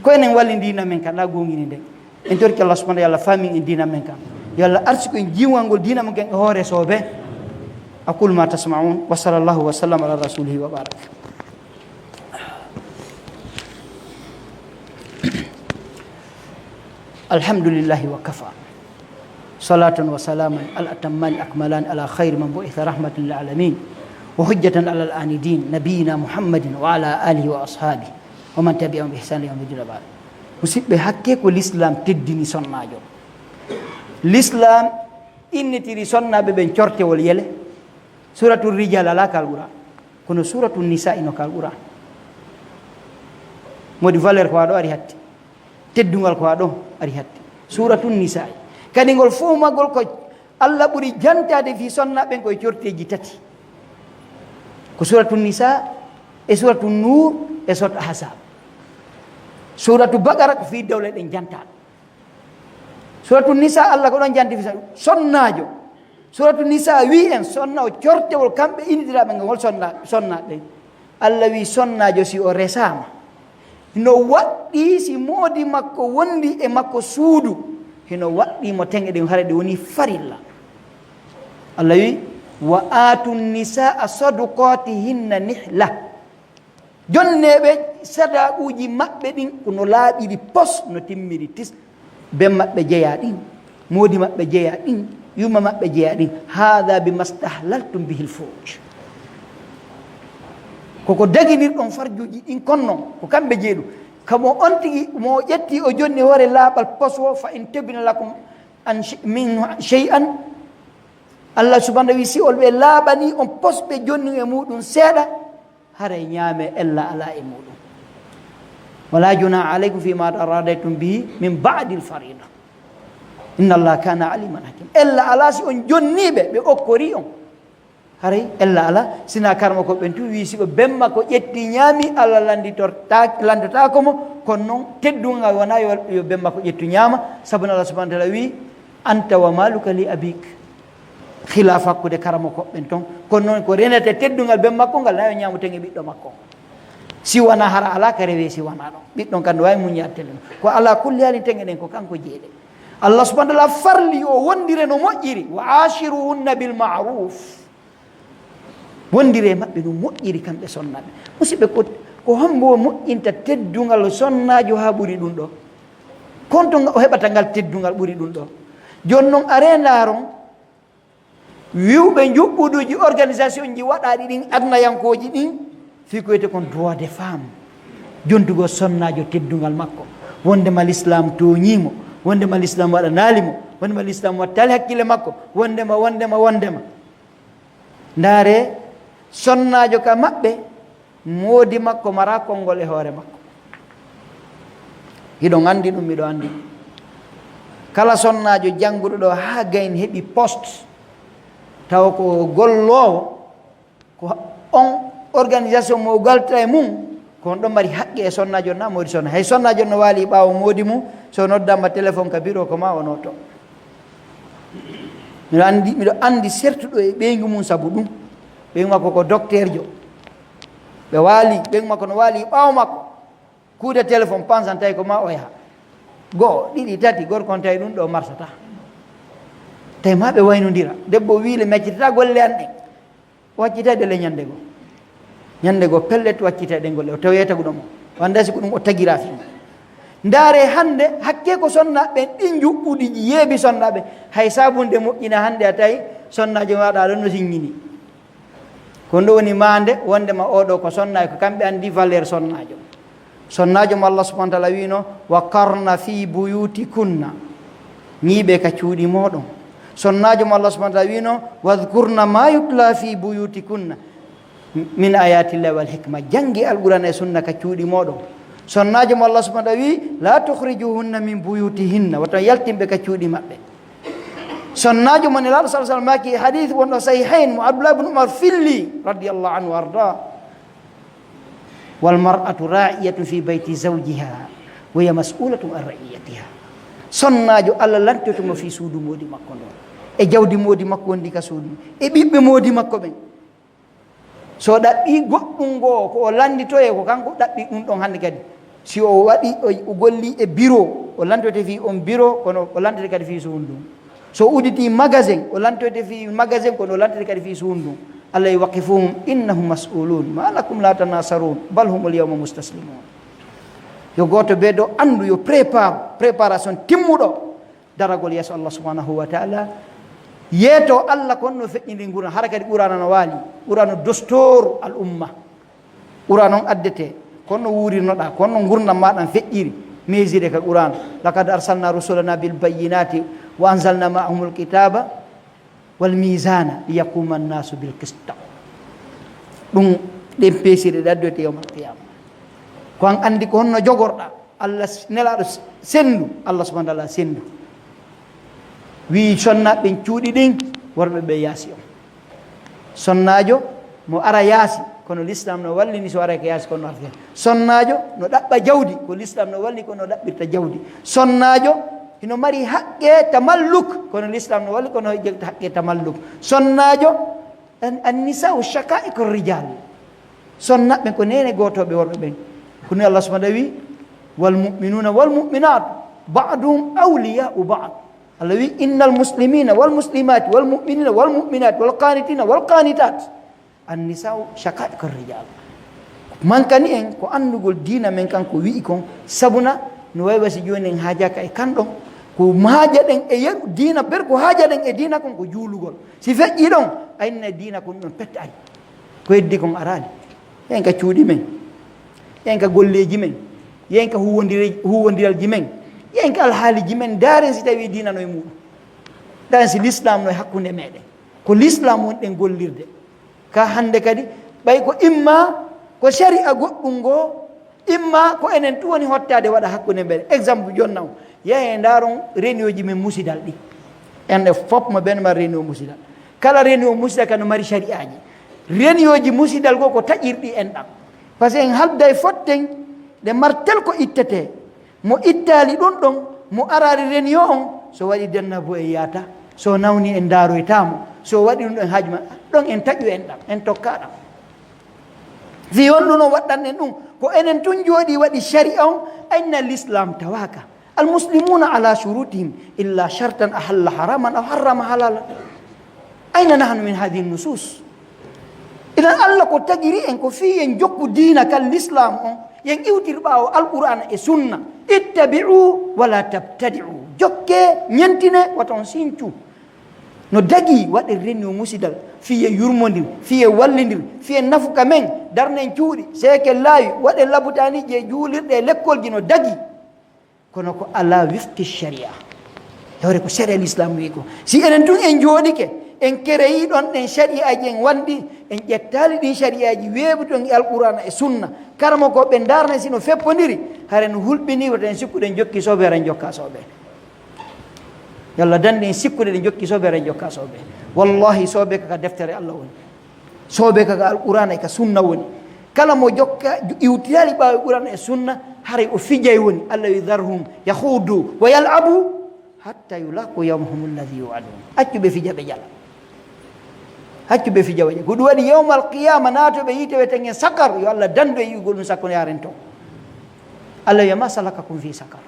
Ko enen walli diina men kan, na goongini nden. En torki Allah subhanahu wa ta'ala faamin en diina men kan. Yo Allah arsiku en jiwangol diina men kan e hoore soobe. أقول ما تسمعون وصلى الله وسلم على رسوله وبارك. الحمد لله وكفى. صلاة وسلاما على الأتمان الأكملان على خير من بعث رحمة للعالمين وحجة على العاندين نبينا محمد وعلى آله وأصحابه ومن تبعهم بإحسان إلى يوم الدين وبعد. Musidɓe, hakke ko l'islam teddini sonnaajo. L'islam innitiri sonnaaɓe ɓen cortewol yele. Suratul Rijal alaa ka Alquran. Kono Suratul Nisa ino ka Alquran. Modi valeur ko haa ɗo ari hatti. Teddungal ko haa ɗo ari hatti. Suratul Nisa. Kadi ngol fof magol ko Allah ɓuri jantaade fii sonnaaɓe ɓen ko e corteeji tati. Ko Suratul Nisa e Suratul Nur e Suratul Ahzab. Suratul Baqara ko fii dewle ɗen jantaa. Suratul Nisa, Allah ko ɗon janti fii sonnaajo. Suratul Nisa wi'i en sonna o cortewol kamɓe innitiraaɓe ngam hol sonna-, sonnaaɓe ɓen. Allah wi'i sonnaajo si o resaama, no waɗɗii si moodi makko wondi e makko suudu, hino waɗɗii mo teŋe ɗen hara ɗe woni farilla. Allah wi'i, "Wa aatu nisaa saduqaatihinna nihla." Jonneeɓe sadaaquuji maɓɓe ɗin ko no laaɓiri pos, no timmiri tis. Ben maɓɓe jeyaa ɗin, moodi maɓɓe jeyaa ɗin, yumma maɓɓe jeyaa ɗin. "Haadha bima stahlaltum bihil furuj." Koko daginirɗon farjuuji ɗin kon non, ko kamɓe jeyi ɗum. Kamo on tigi mo o ƴetti o jonni hoore laaɓal pos o, "Fa in tibna lakum an sh-, min shay'an." Allah subhanahu wa ta'ala wi si ol ɓe laaɓani on pos ɓe jonni e muɗum seeɗa, haray ñaame ella alaa e muɗum. "Wala junaha alaykum fima taradaytum bihi min ba'dil farida. Inna Allah kana aliman hakim." Ella alaa si on jonniiɓe, ɓe okkori on. Haray ella alaa, sina karama ko ɓen tun wi si ɓe ben makko ƴetti ñaami, Allah landitorta-, landotaako mo, kono non teddungal wona yo, yo ben makko ƴettu ñaama, sabu Allah subhanahu wa ta'ala wi, "Anta wa maluka li abik." Khilaaf hakkunde karamoko ɓen ton. Kono non ko renete teddungal ben makko ngal, na yo ñaamu teŋe ɓiɗɗo makko. Si wona hara alaa ka rewe si wona ɗon. Ɓiɗɗon kan no waawi muññaade tele non. Ko alaa kulli haalin teŋe ɗen ko kanko jeeɗe. Allah subhanahu wa ta'ala farli o wondire no moƴƴiri. "Wa ashiruhunna bil ma'ruf." Wondire maɓɓe no moƴƴiri kamɓe sonnaaɓe. Musidɓe, ko, ko hombo moƴƴinta teddungal sonnaajo haa ɓuri ɗum ɗo? Kon to o heɓata ngal teddungal ɓuri ɗum ɗo? Jooni non are ndaaron, wi'uɓe njuɓɓuduuji, organisation ji waɗaaɗi ɗin, adnayankooji ɗin, fii ko wiyetee kon droit de femme, jontugol sonnaajo teddungal makko, wondema l'islam tooñii mo, wondema l'islam waɗanaali mo, wondema l'islam wattaali hakkille makko, wondema, wondema, wondema. Ndaare, sonnaajo ka maɓɓe, moodi makko maraa konngol e hoore makko. Hiɗon anndi ɗum, miɗo anndi ɗum. Kala sonnaajo jannguɗo ɗo haa gayni heɓi poste, tawa ko golloowo, ko on organisation mo galta e mum, ko on ɗon mari haqqe e sonnaajo na moodi sonna. Hay sonnaajo no waali ɓaawo moodi mum, so noddama téléphone ka biro ko ma o noto. Miɗo anndi, miɗo anndi sertuɗo e ɓeyngu mum sabu ɗum. Ɓeyngu makko ko dokteerjo. Ɓe waali, ɓeyngu makko no waali ɓaawo makko. Kuude téléphone pansan tawi ko ma o yaha. Go'o, ɗiɗi, tati, gorko on tawi ɗum ɗo marsata. Tawi ma ɓe waynondira. Debbo wiile mi accitata golle an ɗen. O accitay ɗe le ñande goo. Ñande goo pellet o accitay ɗen golle. O tawoyay taguɗo mo. O annday si ko ɗum o tagira fii mo. Ndaare hannde, hakke ko sonnaaɓe ɓen, ɗin njuɓɓuɗi yeebi sonnaaɓe. Hay saabunde moƴƴina hannde a tawi sonnaajo maaɗa ɗon no siññini. Ko ɗum woni maande wondema oɗo ko sonnaajo, ko kamɓe anndi valeur sonnaajo. Sonnaajo mo Allah subhanahu wa ta'ala wiino, "Wa qarna fi buyutikunna." Ñiiɓe ka cuuɗi mooɗon. Sonnaajo mo Allah subhanahu wa ta'ala wiino, "Wadhkurna ma yutla fi buyutikunna min ayatillahi wal hikma." Janngi Alqur'aana e sunna ka cuuɗi mooɗon. Sonnaajo mo Allah subhanahu wa ta'ala wii, "La tukhrijuhunna min buyutihinna." Wata yaltinɓe ka cuuɗi maɓɓe. Sonnaajo mo Nelaaɗo sallallahu alaihi wasallam maaki e hadith wonɗo sahihayn mo Abdullah ibn Umar filli radiyallahu anhu warda. "Wal mar'atu ra'iyatun fi bayti zawjiha wa hiya mas'ulatun an ra'iyatiha." Sonnaajo Allah lantoto mo fii suudu moodi makko ndon. E jawdi moodi makko wondi ka suudu. E ɓiɓɓe moodi makko ɓen. So ɗaɓɓi goɗɗum ngoo, ko o lannditoyee, ko kanko ɗaɓɓi ɗum ɗon hannde kadi. Si o waɗi, o, o golli e biro, o lantoyte fii on biro, kono o lantoyte kadi fii suudu ndun. So udditi magasin, o lantoyte fii magasin, kono o lantoyte kadi fii suudu ndun. Allah e waqifuhum innahum mas'ulun. Ma lakum la tanasarun. Bal humul yawma mustaslimun. Yo gooto ɓe ɗo anndu, yo prépare, préparation timmuɗo daragol yeeso Allah subhanahu wa ta'ala. Yeeto Allah kon no feƴƴini ngurndan, hara kadi Qur'aana no waali. Qur'aana no dostooru al umma. Qur'aana on addete, kon no wuurirnoɗaa, kon no ngurndan maaɗan feƴƴiri, miisire ka Qur'aana. "Laqad arsalna rusulana bil bayyinati wa anzalna ma'ahumul kitaba wal mizana liyaquma an-nasu bil qist." Ɗum ɗen peesirɗe ɗe addoyte yawmal qiyama. Ko an anndi ko honno jogorɗaa. Allah s-, Nelaaɗo s-, senndu, Allah subhanahu wa ta'ala senndu. Wii sonnaaɓe ɓen cuuɗi ɗin, worɓe ɓe yaasi on. Sonnaajo mo ara yaasi, kono Lislaam no wallini so ara ka yaasi, kono no arta. Sonnaajo no ɗaɓɓa jawdi, ko Lislaam no wallini, kono no ɗaɓɓirta jawdi. Sonnaajo hino mari haqqe tamalluk, kono Lislaam no walli, kono no jogta haqqe tamalluk. Sonnaajo, an-, an-nisaa'u shaqaa'iqur rijaal. Sonnaaɓe ko neene gootooɓe worɓe ɓen. Ko ni Allah subhanahu wa ta'ala wi, "Wal mu'minuna wal mu'minat ba'duhum awliya'u ba'd." Allah wi, "Innal muslimina wal muslimati wal mu'minina wal mu'minat wal qanitina wal qanitat." An-nisaa'u shaqaa'iqur rijaal. Mankani en ko anndugol diina men kan ko wi'i kon, sabuna no way wa si jooni en haajaaka e kan ɗon. Ko haajaɗen e yeru diina, ber ko haajaɗen e diina kon ko juulugol. Si feƴƴi ɗon, ayna diina kon ɗon pet ari. Ko heddi kon araali. Yen ka cuuɗi men, yen ka golleeji men, yen ka huwondire-, huwondiralji men, yen ka alhaaliji men, ndaaren si tawi diina no e muuɗum. Ndaaren si Lislaam no e hakkunde meɗen. Ko Lislaam wonɗen gollirde. Ka hannde kadi, ɓay ko imma ko shari'a goɗɗum ngoo, imma ko enen tun woni hottaade waɗa hakkunde meɗen. Exemple jonna o, yahe ndaaron reniyoji men musidal ɗi. Enen fof mo ɓen mari reniyo musidal. Kala reniyo musidal kano mari shari'aaji. Reniyoji musidal goo ko taƴirɗi enɗam. Par ce que en halday fotten ɗe martel ko ittetee. Mo ittaali ɗum ɗon, mo araali reniyo on, so waɗi dennabo e yaata, so nawni en ndaaroytaa mo, so waɗi ɗum ɗon haaju ma, ɗon en taƴu enɗam, en tokka ɗam. Fii honɗun o waɗɗan en ɗum? Ko enen tun jooɗii waɗi shari'a on, ayna Lislaam tawaaka. Al muslimuna ala shurutihim illa shartan ahalla haraman aw harrama halala. Ayna nahnu min hadhihi nusus? Idan Allah ko tagiri en ko fii en jokku diina kan Lislaam on, yen iwtir ɓaawo Alqur'aana e Sunna. Ittabi'u wala tabtadi'u. Jokke, ñentine, wata on sincu. No dagii waɗen reniyo musidal, fii en yurmondir, fii en wallindir, fii en nafu ka men, darnen cuuɗi, seeken laawi, waɗen labutaaniiji e juulirɗe e lekkolji no dagii. Kono ko ala wifqi shari'a. Tawde ko shari'a Lislaam wi'i ko. Si enen tun en jooɗike, en kereyii ɗon ɗen shari'aaji en wanɗi, en ƴettaali ɗin shari'aaji weeɓi ton e Alqur'aana e Sunna, karamokooɓe ndaarna si no feppondiri, hara no hulɓinii wota en sikku ɗen jokki soobee, hara en jokka soobee. Yalla danɗe en sikkude ɗen jokki soobee, hara en jokka soobee. Wallahi soobee ka, ka deftere Allah woni. Soobee ka, ka Alqur'aana e ka Sunna woni. Kala mo jokka, iwtiraali ɓaawo Qur'aana e Sunna, haray o fijay woni. Allah wi, "Dharhum yakhudu wa yal'abu hatta yulaqu yawmahum alladhi yu'adun." Accu ɓe fija ɓe jala. Accu ɓe fija ɓe jala. Ko ɗum waɗi yawmal qiyama naatoɓe yiite wiyetee ngen saqar, yo Allah dandu e yi'ugol ɗum sakko no yaaren ton. Allah wi, "Ma salakakum fi saqar?"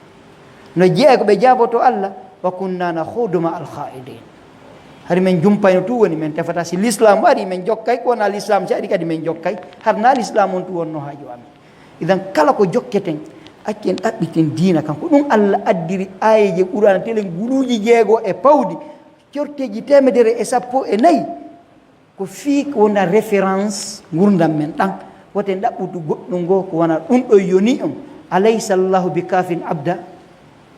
No jeyaa ko ɓe jaaboto Allah, "Wa kunna nakhudu ma'al kha'idin." Hari men jumpayno tun woni, men tefata si Lislaam ari, men jokkay, ko wonaa Lislaam si ari kadi men jokkay. Har naa Lislaam on tun wonno haaju amen. Idan kala ko jokketen, Accen ɗaɓɓiten diina kan. Ko ɗum Allah addiri aayeeje Qur'aana telen guluuji jeego e pawdi, corteeji teemedere e sappo e nayi. Ko fii ko wona référence ngurdam men ɗan. Woten ɗaɓɓutu goɗɗum goo ko wona ɗum ɗo yoni on. Alaysa Allahu bi kaafin abda?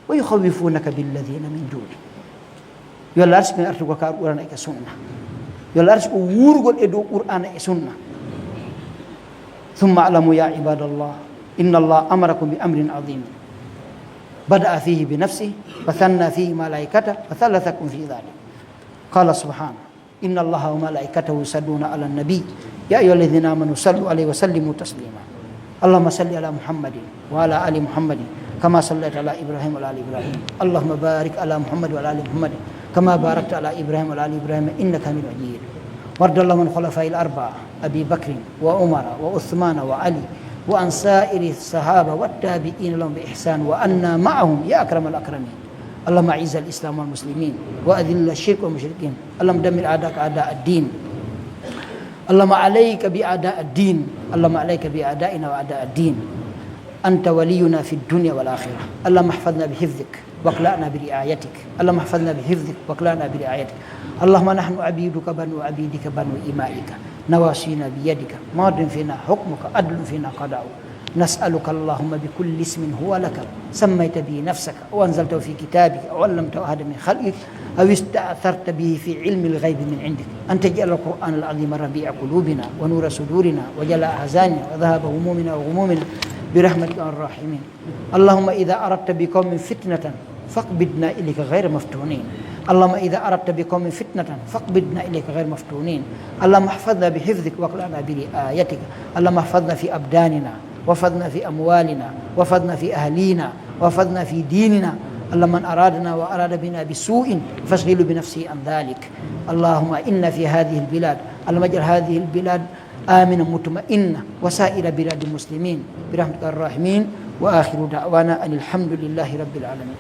Wa yukhawwifunaka billadhina min duni. Yo Allah arsuku en artugol ka Qur'aana e ka sunna. Yo Allah arsuku wuurugol e dow Qur'aana e sunna. Thumma alamu ya ibadallah, inna Allah amarakum bi amrin azim. Bada'a fihi bi nafsihi, wa thanna fihi malaikata, wa thalathakum fi dhalik. Qala subhanahu, inna Allah wa malaikatahu yusalluna ala nabi, ya ayyuhalladhina amanu sallu alayhi wa sallimu taslima. Allahumma salli ala Muhammadin wa ala ali Muhammadin, kama sallaita ala Ibrahim wa ala ali Ibrahim. Allahumma barik ala Muhammad wa ala ali Muhammad, kama barakta ala Ibrahim wa ala ali Ibrahim, innaka hamidun majid. Warda Allahumma an khulafa'il arba'a, Abi Bakrin wa Umara wa Uthmana wa Ali, wa an sa'iri sahaba wa tabi'in lahum bi ihsan wa anna ma'ahum ya akramal akramin. اللهم أعز الإسلام والمسلمين وأذل الشرك والمشركين. اللهم دمر أعداءك أعداء الدين. اللهم عليك بأعداء الدين. اللهم عليك بأعدائنا وأعداء الدين. أنت ولينا في الدنيا والآخرة. اللهم احفظنا بحفظك واكلأنا برعايتك. اللهم احفظنا بحفظك واكلأنا برعايتك. اللهم نحن عبيدك بنو عبيدك بنو إمائك، نواصينا بيدك، ماض فينا حكمك، عدل فينا قضاؤك. نسألك اللهم بكل اسم هو لك سميت به نفسك أو أنزلته في كتابك أو علمته أحدا من خلقك أو استأثرت به في علم الغيب من عندك أن تجعل القرآن العظيم ربيع قلوبنا ونور صدورنا وجلاء أحزاننا وذهاب همومنا وغمومنا برحمتك يا أرحم الراحمين. اللهم إذا أردت بقوم فتنة فاقبضنا إليك غير مفتونين. اللهم إذا أردت بقوم فتنة فاقبضنا إليك غير مفتونين. اللهم احفظنا بحفظك واكلأنا برعايتك. اللهم احفظنا في أبداننا، واحفظنا في أموالنا، واحفظنا في أهلينا، واحفظنا في ديننا. اللهم من أرادنا وأراد بنا بسوء فاشغله بنفسه عن ذلك. اللهم إن في هذه البلاد، اللهم اجعل هذه البلاد آمنة مطمئنة وسائر بلاد المسلمين برحمتك يا أرحم الراحمين. وآخر دعوانا أن الحمد لله رب العالمين.